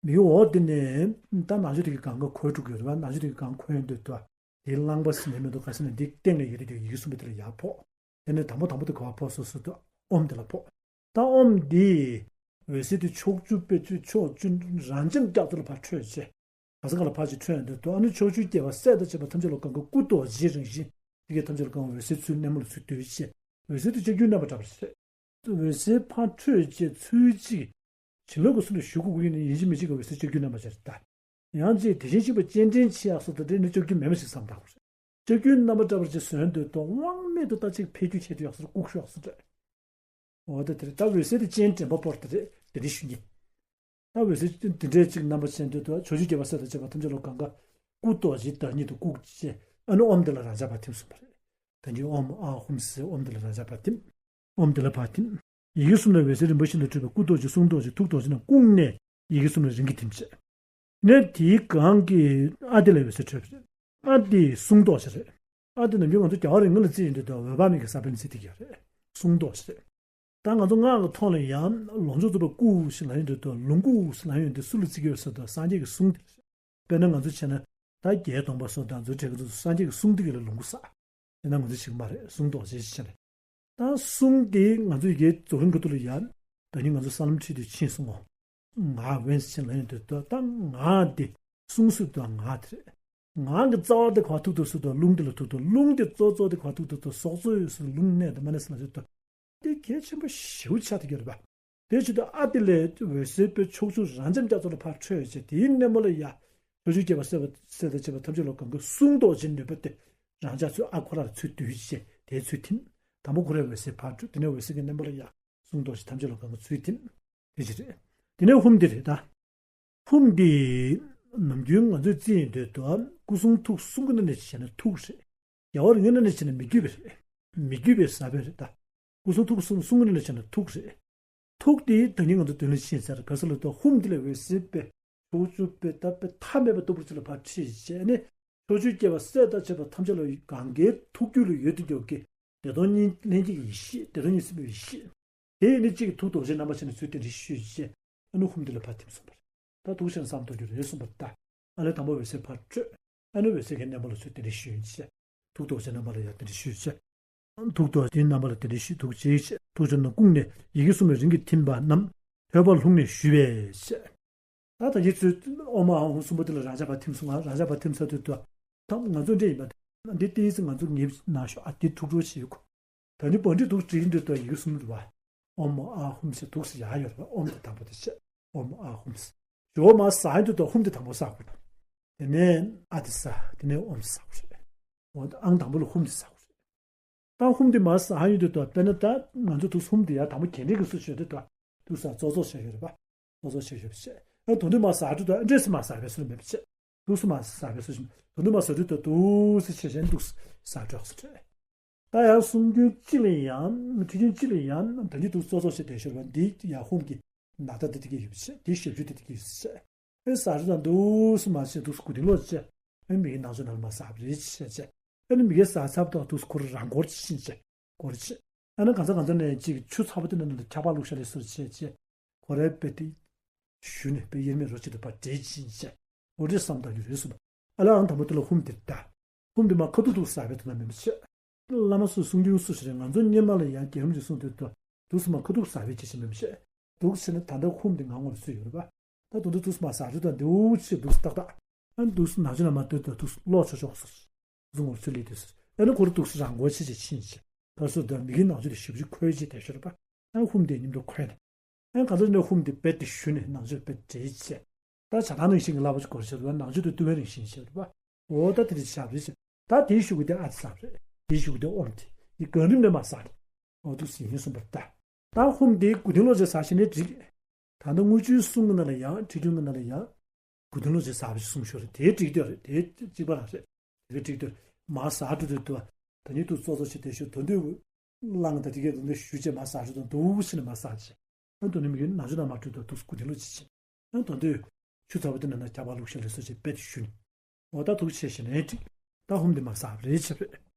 མིའི་འོག་དེ་ནས་ད་ནང་ཆོས་དེ་གི་གང་ག་ཁོལ་འགྲོ་གི་ཡོད་རེད་བ། ནང་ཆོས་དེ་གི་གང་ཁོལ་ཡོང་དུས་ཏོ། དེའི་རླངས་པ་ཟིན་ནས་མི་འདུག་ག་ཟེར་ན་འདི་སྟེང་ནས་ཡོད་དུས་ཡི་གེ་གསུམ་པོ་དེ་ལ་ཡར་ཕོག་དེ་ནས་དང་པོ་དང་པོ་དེ་ག་པར་ཕོག་སོང་ཟེར་དུས་ཨོམ་དེ་ལ་ཕོག་ད་ཨོམ་འདི་འོད་ཟེར་དེ་ཕྱོགས་བཅུ་པའི་བཅུ་ཕྱོགས་བཅུ་རང་འཇམ་རྒྱ་མཚོ་ལ་ཕར་འཕྲོས་བྱས། ག་ས་ག་ལ་ཕར་ཅིག་འཕྲོས་ཡོང་དུས་ཏོ། ཨ་ནི་ཕྱོགས་བཅུའི་རྒྱལ་བ་སྲས་དང་བཅས་པ་ཐམས་ཅད་ལ་གང་ག་སྐུ་རྡོ་རྗེའི་རང་བཞིན་དེ་གའི་ཐམས་ཅད་ལ་གང་འོད་ཟེར་ཚུལ་གནས་མོ་ལ་ཚུལ་བསྡུས་བྱས། འོད་ཟེར་དེ་ལྕགས་ཀྱུའི་རྣམ་པ་འདྲ་བར་བྱས། འོད་ཟེར་ཕར་འཕྲོས་བྱས་ཚུལ་གཅིག་བྱིན་རླབས་ཀྱི་ཚུལ་ལ་ཞུགས་དགོས་ཀྱི་ཡིན་ན་ཡིན་གཅིག་མིན་གཅིག་གི་འོད་ཟེར་ལྕགས་ཀྱུའི་རྣམ་པ་ཅིག་རེད་ད། ཡང་ཅིག་དེ་བཞིན་གཤེགས་པ་སྤྱན་འདྲེན་ཆེ་ཡག་སོགས་དང་འབྲེལ་ནས་ལྕགས་ཀྱུ་མེད་མ་ཞིག་བསམ་བཏང་དགོས་རེད། ལྕགས་ཀྱུའི་རྣམ་པ་བཀྲ་བར་བྱེད་ཟེར་འདོད་དོ་དབང་མེད་དུ་ལྟ་ཅིག་འཕེལ་རྒྱུ་ཆེ་དུ་ཡག་སོགས་བཀུག་ཤོག་སོགས་རེད། འོ་ད་དེ་རེད་ད་འོད་ཟེར་དེ་སྤྱན་འདྲེན་པ་པོར་དེ་རེད་དེ་རེད་ཞུ་ཉེ། ད་འོད་ཟེར་དེ་འདྲའི་ཅིག་རྣམ་པ་ཅན་འདོད་དོ་ཕྱོགས་བཅུའི་རྒྱལ་བ་སྲས་དང་བཅས་པ་ཐམས་ཅད་ལ་གང་ག་སྐུ་རྡོ་རྗེའི་བདག་ཉིད་དུ་བཀུག་བྱས་ཨ་ནི་ཨོམ་དེ་ལ་རང་འཇགས་པ་ཐིམ་གསུངས་པ་རེད། ད་ཉིད་ཨོམ་ཨ་ཧུམ་སེ་ཨོམ་དེ་ལ་རང་འཇགས་པ་ཐིམ། ཨོམ་དེ་ལ་ཕར་ཐིམ། ཡི་གེ་གསུམ་ལ་འོད་ཟེར་རིམ་པ་བཞིན་དུ་འཕྲོས་པའི་སྐུ་རྡོ་རྗེ་གསུང་རྡོ་རྗེ་ཐུགས་རྡོ་རྗེ་རྣམས་བཀུག་ནས་ཡི་གེ་གསུམ་ལ་རིམ་གྱིས་ཐིམ་བྱས། ནས་དེའི་སྒང་གི་ཨ་ཏི་ལ་འོད་ཟེར་འཕྲོས་པ་རེད། ཨ་ཏི་གསུང་རྡོ་རྗེ་རེད། ཨ་ཏི་ནམ་རྒྱུན་ང་ཚོ་རྒྱལ་བ་རིགས་ལྔ་ལ་རྩིས་ཡིན་དུས་དང་འོད་དཔག་མེད་ཀྱི་ས་བོན་ལ་རྩིས་དེ་ག་རེད། གསུང་རྡོ་རྗེ་རེད། ད་ང་ཚོ་སྔགས་ཀྱི་ཐོག་ལ་ཡང་ལོངས་སྤྱོད་རྫོགས་པའི་སྐུ་ཞེས་ལབ་ཡོང་དུས་དང་ལོངས་སྐུ་ཞེས་ལབ་ཡོང་དུས་སུ་ལ་རྩིས་ཀྱི་ཡོད་ཟེར་དང་སངས་རྒྱས་ཀྱི་གསུང་དེ་རེད། དཔེར་ན་ང་ཚོ་བྱས་ན་ད་བརྒྱད་སྟོང་པ་སོགས་དང་ཚོའི་གྲས་ཀྱི་ཚོ་སངས་རྒྱས་ཀྱི་གསུང་དེ་ག་ལ་ལོངས་སྐུ་ཟེར། དེ་ན་ང་ཚོ་ཞིག་མ་རེད་གསུང་རྡོ་རྗེ་ཞེས་བྱས་ནས། ད་གསུང་དེ་ང་ཚོ་ཡི་གེ་རྫོགས་རིམ་གྱི་ཐོག་ལ་ཡང་ད་ནི་ང་ཚོ་ས་ལམ་ཁྲིད་དུ་ཕྱིན་སོང་ངོ་། ངག་དབེན་ཞེས་ལབ་ཡོང་དུས་ད་ངག་དེ་གསུང་སྲོལ་དུ་ངག་དེ་རེད། ངག་གི་རྩ་བ་དེ་ག་ཐུག་ཐུག་སྲོལ་དུ་རླུང་དེ་ལ་ཐུག་ཐུག་རླུང་དེ་གཙོ་གཙོ་དེ་ག་ཐུག་ཐུག་ཏུ་ཟོག་རྫོ་ཡོད་སྲོལ་རླུང་གནས་དང་མ་གནས་སྲོལ་ལ་ཐུག་ཐུག་དེ་གལ་ཆེན་པོ་ཞེ་པོ་ཆགས་ཐུབ་ཀྱི་རེད་པ། དེ་ཕྱིར་དུ་ཨ་ཏི་ལའི་འོད་ཟེར་པོའི་ཕྱོགས་བཅུ་རང་འཇམ་རྒྱ་མཚོ་ལ་ཕར་འཕྲོས་བྱས་དེའི་སྣེ་མོ་ལ་ཡ། ཕྱོགས་བཅུའི་རྒྱལ་བ་སྲས་པ་སྲས་དང་བཅས་པ་ཐམས་ཅད་ལ་གང་ག་གསུང་རྡོ་རྗེའི་ནུས་པ་དེ་རང་ཅག་ཚུར་ཨ་ཁོ་ར་ལ་ཚུར་བསྡུས་བྱས་དེའི་ཚུར་ཐིམ། དང་པོ་ཁོ་རའི་འོད་ཟེར་ཕར་འཕྲོས་དེ་ནས་འོད་ཟེར་གྱི་སྣེ་མོ་ལ་ཡ། གསུང་རྡོ་རྗེ་ཐམས་ཅད་ལ་གང་ག་ཚུར་ཐིམ། དེ་ཅི་རེད། དེ་ནས་ཧུམ་དེ་རེད་ད། ཧུམ་དེ། ནམ་རྒྱུན་ང་ཚོས་རྩིས་ཡིན་དུས་དུ་སྐུ་གསུང་ཐུགས་གསུང་གི་ནང་ནས་བྱས་ན་ཐུགས་རེད། རྒྱལ་བ་རིགས་ལྔའི་ནང་ནས་བྱས་ན་མི་བསྐྱོད་པ་རེད། མི་བསྐྱོད་པའི་ས་བོན་རེད་ད། སྐུ་གསུང་ཐུགས་གསུང་གསུང་གི་ནང་ནས་བྱས་ན་ཐུགས་རེད། ཐུགས་དེ་ད་ནི་ང་ཚོ་དོན་ལ་ཕྱིན་ཚར་ག་ས་ལ་ད་ཧུམ་དེ་ལ་འོད་ཟེར་པས་ཕྱོགས་བཅུ་པའི་ད་པའི་མཐའ་མེད་པ་སྟུག་པོ་ཅིག་ལ་ཕར་ཁྲིད་བྱས་ནས་ཕྱོགས་བཅུའི་རྒྱལ་བ་སྲས་དང་བཅས་པ་ཐམས་ཅད་ལ་གང་གའི་ཐུགས་རྒྱུད་ལ་ཡོད་དུ་འཇོག་གི་བདེ་སྟོང་གཉིས་ལྷན་སྐྱེས་ཀྱི་ཡེ་ཤེས་བདེ་སྟོང་གཉིས་སེམས་དཔའི་ཡེ་ཤེས། དེ་ཡིན་ནི་གཅིག་གི་ཐུགས་རྡོ་རྗེ་རྣམ་པ་ཅན་ནི་ཚུལ་དེ་འདྲའི་ཤོད་ཅེས་ཨ་ནུ་ཧུམ་དེ་ལ་ཕར་ཐིམ་གསུངས་པ་རེད། ད་ཐུགས་ཆེན་བསམ་རྟོགས་རྒྱུ་རེད་གསུངས་པ་རེད་ད། ཨ་ལས་དང་པོ་འོད་ཟེར་ཕར་སྤྲོས། ཨ་ནུ་འོད་ཟེར་གྱི་རྣམ་པ་ལ་ཚུལ་དེ་འདྲའི་ཤོད་ཅེས། ཐུགས་རྡོ་རྗེ་རྣམ་པ་ལ་ཡང་དེ་འདྲའི་ཤོད་ཅེས། ཐུགས་རྡོ་རྗེའི་རྣམ་པ་ལ་དེ་འདྲའི་ཤོད་ཐུགས་རྗེ་ཆེ། ཐུགས་རྗེ་རྣམ་བཀུག་ནས་ཡི་གེ་གསུམ་ལ་རིམ་གྱིས་ཐིམ་པ་རྣམས་ཐོད་པར་ལྷུང་ནས་ཞུས་པས་ཅེས། ད་ད་ཡིག་ཚུལ་ཨོ་མ་ཨ་ཧུ་གསུམ་པོ་དེ་ལ་རང་ཅག་ཕར་ཐིམ་སོང་ང་རང་ཅག་ཕར་ཐིམ་ཚར་དུས་དུ། ད་ང་ཚོ་འདྲེ་ཡིན་པ། འདི་ཏིས་ང་ཚོ་ངེས་ན་ཤོག་ཨ་འདི་ཐུགས་སྤྲོ་བྱེད་ཡོད་གོ། ད་ནི་བོན་འདི་འདུག་བྲིས་འདི་ལྟ་ཡི་གེ་གསུམ་རེད་བ། ཨོམ་ཨ་ཧུམ་ཟེར་འདུག་སེ་ཡག་ཡོད་རེད་བ། ཨོམ་དེ་དང་པོ་དེ་བྱས། ཨོམ་ཨ་ཧུམ་ཟེར། ཇོ་མ་ཟ་ཡིན་འདི་ལྟ་ཧུམ་དེ་དང་པོ་ཟ་དགོས་རེད། དེ་ནས་ཨ་དེ་ཟ། དེ་ནས་ཨོམ་ཟ་དགོས་རེད། འོ་ཨང་དང་པོ་ལ་ཧུམ་དེ་ཟ་དགོས་རེད། ད་ཧུམ་དེ་མ་ཟ་ཡིན་འདི་ལྟ་དཔེར་ན་ད་ང་ཚོ་འདུག་ཧུམ་དེ་ཡ་དང་པོ་གྱེན་འགྲེལ་གྱི་སུ་བྱོས་འདི་ལྟ་འདུག་ས་ཙོག་ཙོག་བྱས་ཡོད་རེད་བ། ཙོག་ཙོག་བྱས་ཡོད་བྱས། ཨ་དོན་དུ་མ་ཟ་འདི་ལྟ་འདྲེས་སུ་མ་ཟ་བའི་སུ་མེད་པ་བྱས། འདུག་སེ་མ་ཟ་བའི་སུ་བྱོས་དོན་དུ་མ་ཟ་འདི་ལྟ་འདུག་སེ་བྱས་བྱས་འདུག་སེ་ཟ་འགྲོ་སུ་བྱས། ད་ཡང་གསུང་རྒྱུན་གཅིག་ལ་ཡང་ཁྲིད་རྒྱུན་གཅིག་ལ་ཡང་ད་འདི་འདུག་ཙོག་ཙོག་བྱས་བསྡད་ཤོར་བ་འདི་ཡང་ཧུམ་གྱི་ནག་ད་འདི་དེ་གས་ཡོད་པ་བྱས་འདི་ཞབས་ཀྱུ་འདི་དེ་གས་ཡོད་པ་བྱས། ཨེ་ཟ་རེ་དང་འདུག་སེ་མ་བྱས་འདུག་སེ་གུ་དིང་ལོག་བྱས། ཨེ་མི་གི་ནང་ཆོས་ནང་ལ་མ་ཟ་བ་རེད་བྱས་བྱས། ཨེ་ནི་མི་གི་ཟ་ཚབ་དང་འདུག་སེ་ཁོ་རང་སྒོར་ཕྱིན་བྱས་སྒོར་ཕྱིན། ཨེ་ནི་གང་ས་གང་ས་ནས་ཅིག་ཆུ་ཚ་པོ་དེ་ནང་ལ་ཁྱབ་པ་བླུགས་ཤ་ལས་སུ་བྱས་བྱས། ཁོ་རའི་དཔེ་དེ་ཞུས་ནས་དཔེ་དབྱེར་མེད་རོ་གཅིག་ཏུ་ཕར་འདྲེས་ཕྱིན་བྱས། འོ་འདྲས་བསམ་བཏང་རྒྱུ་རེད་གསུངས་པ། ཨ་ལ་ཨང་དང་པོ་དེ་ལ་ཧུམ་དེ་ད། ཧུམ་དེ་མ་ཁ་ཐུག་ཐུག་ཟ་བའི་དོན་དག་མིན་པ་བྱས། བླ་མ་སུ་གསུང་རྒྱུན་སུ་ཞིག་རེད། ང་ཚོ་སྔོན་མ་ལ་ཡང་རྒྱལ་རིམ་གྱི་གསུང་དུས་དུ་འདུག་སེ་མ་ཁ་ཐུག་ཟ་བའི་ཅི་ཞིག་མིན་པ་བྱས། འདུག་སེ་ནི་ད་ལྟ་ཧུམ་དེ་ང་ངོར་སུ་ཡོད་རེད་པ། ད་དུང་འདུག་འདུག་སེ་མ་ཟ་རེ་དང་འདི་འུ་ཆེ་འདུག་སེ་ཏག་ཏག་ཨ་འདུག་སེ་ནང་ཆུ་ལ་མ་ལྟོས་དང་འདུག་སེ་ལོག་ཆོག་ཆོག་སོ། གཟུགས་ངོར་ཚུར་སླེབས་དུས་སུ་ཨ་ནི་ཁོ་རང་འདུག་སེ་རང་སྒོ་ཕྱེ་བྱས་ཕྱིན་བྱས། ད་སུ་དང་མི་གི་ནང་ཆུ་དེ་ཞིབ་ཞིབ་ཁོལ་བྱས་བསྡད་ཤོར་བ། ཨ་ཧུམ་དེ་མཉམ་དུ་ཁོལ་ནས། ཨ་ག་ཚོད་ནས་ཧུམ་དེ་རྦད་དེ་ཞུ་ནས་ནང་ཆུ་རྦད་དེ་བྱས། ད་བྱ་བཏང་ནང་བཞིན་གྱི་ལབ་པ་ཅིག་གོ་ཤེས་རེད་བ། ནང་ཆུ་དེ་བཏུ་བའི་རང་བཞིན་ཤེས་རེད་བ། འོ་ད་དེ་དེ་ཞབས་རེད་ཅེས། ད་དེའི་ཤུ་གུ་དེ་ཨ་ཙི་ཟ་རེད། དེའི་ཤུ་གུ་དེ་ཨོམ་དེ། དེ་གང་རིམ་ནས་མ་ཟ་རེད། འོ་འདུག་སེ་ཡིན་གསུངས་པ་རེད་ད། ད་ཧུམ་དེ་གུ་དིང་ལོག་ཅེས་ཟ་ཤེས་ནས་འགྲིག་ད་ལྟ་དངུལ་ཆུའི་གསུང་གི་ནང་ལ་ཡང་ཁྲི་སྒྲོན་གྱི་ནང་ལ་ཡང་གོ་དོན་ལོ་ཅིག་ཟབ་ཅིག་གསུངས་ཤོར་རེད། དེ་འགྲིག་འདོད་རེད། དེ་གཅིག་པ་རང་རེད། དེ་ག་འགྲིག་འདོད་རེད། མར་ཟག་འགྲོ་འདོད་འདུག་ད་ནི་ཐུགས་ཙོག་ཙོག་བྱེད་བསྡད་ཤོག་དོན་དུ་བླངས་ད་དེ་གའི་དོན་དུ་ཞུ་བྱས་མར་ཟག་འགྲོ་དང་འདུག་ཕྱིན་ནས་མར་ཟག་བྱས། ཨ་དོན་དུ་མི་ཡོད་ནང་ཆུ་ནང་མ་འགྲོ་དུས་ཐུགས་གོ་དོན་ལོ་ཅིག་བྱས། ཨ་དོན་དུ་ཆུ་ཚ་བོ་དེ་ནང་ན་ཇག་པ་ལུག་ཤིང་ལུག་སོགས་ཅིག་དཔེ་དེ་ཞུ་ནས། འོ་ད་ཐུགས་ཆེ་ཞེ་ནས་འགྲིག་ད་ཧུམ་དེ་མར་ཟག་རེད་བྱས་པས།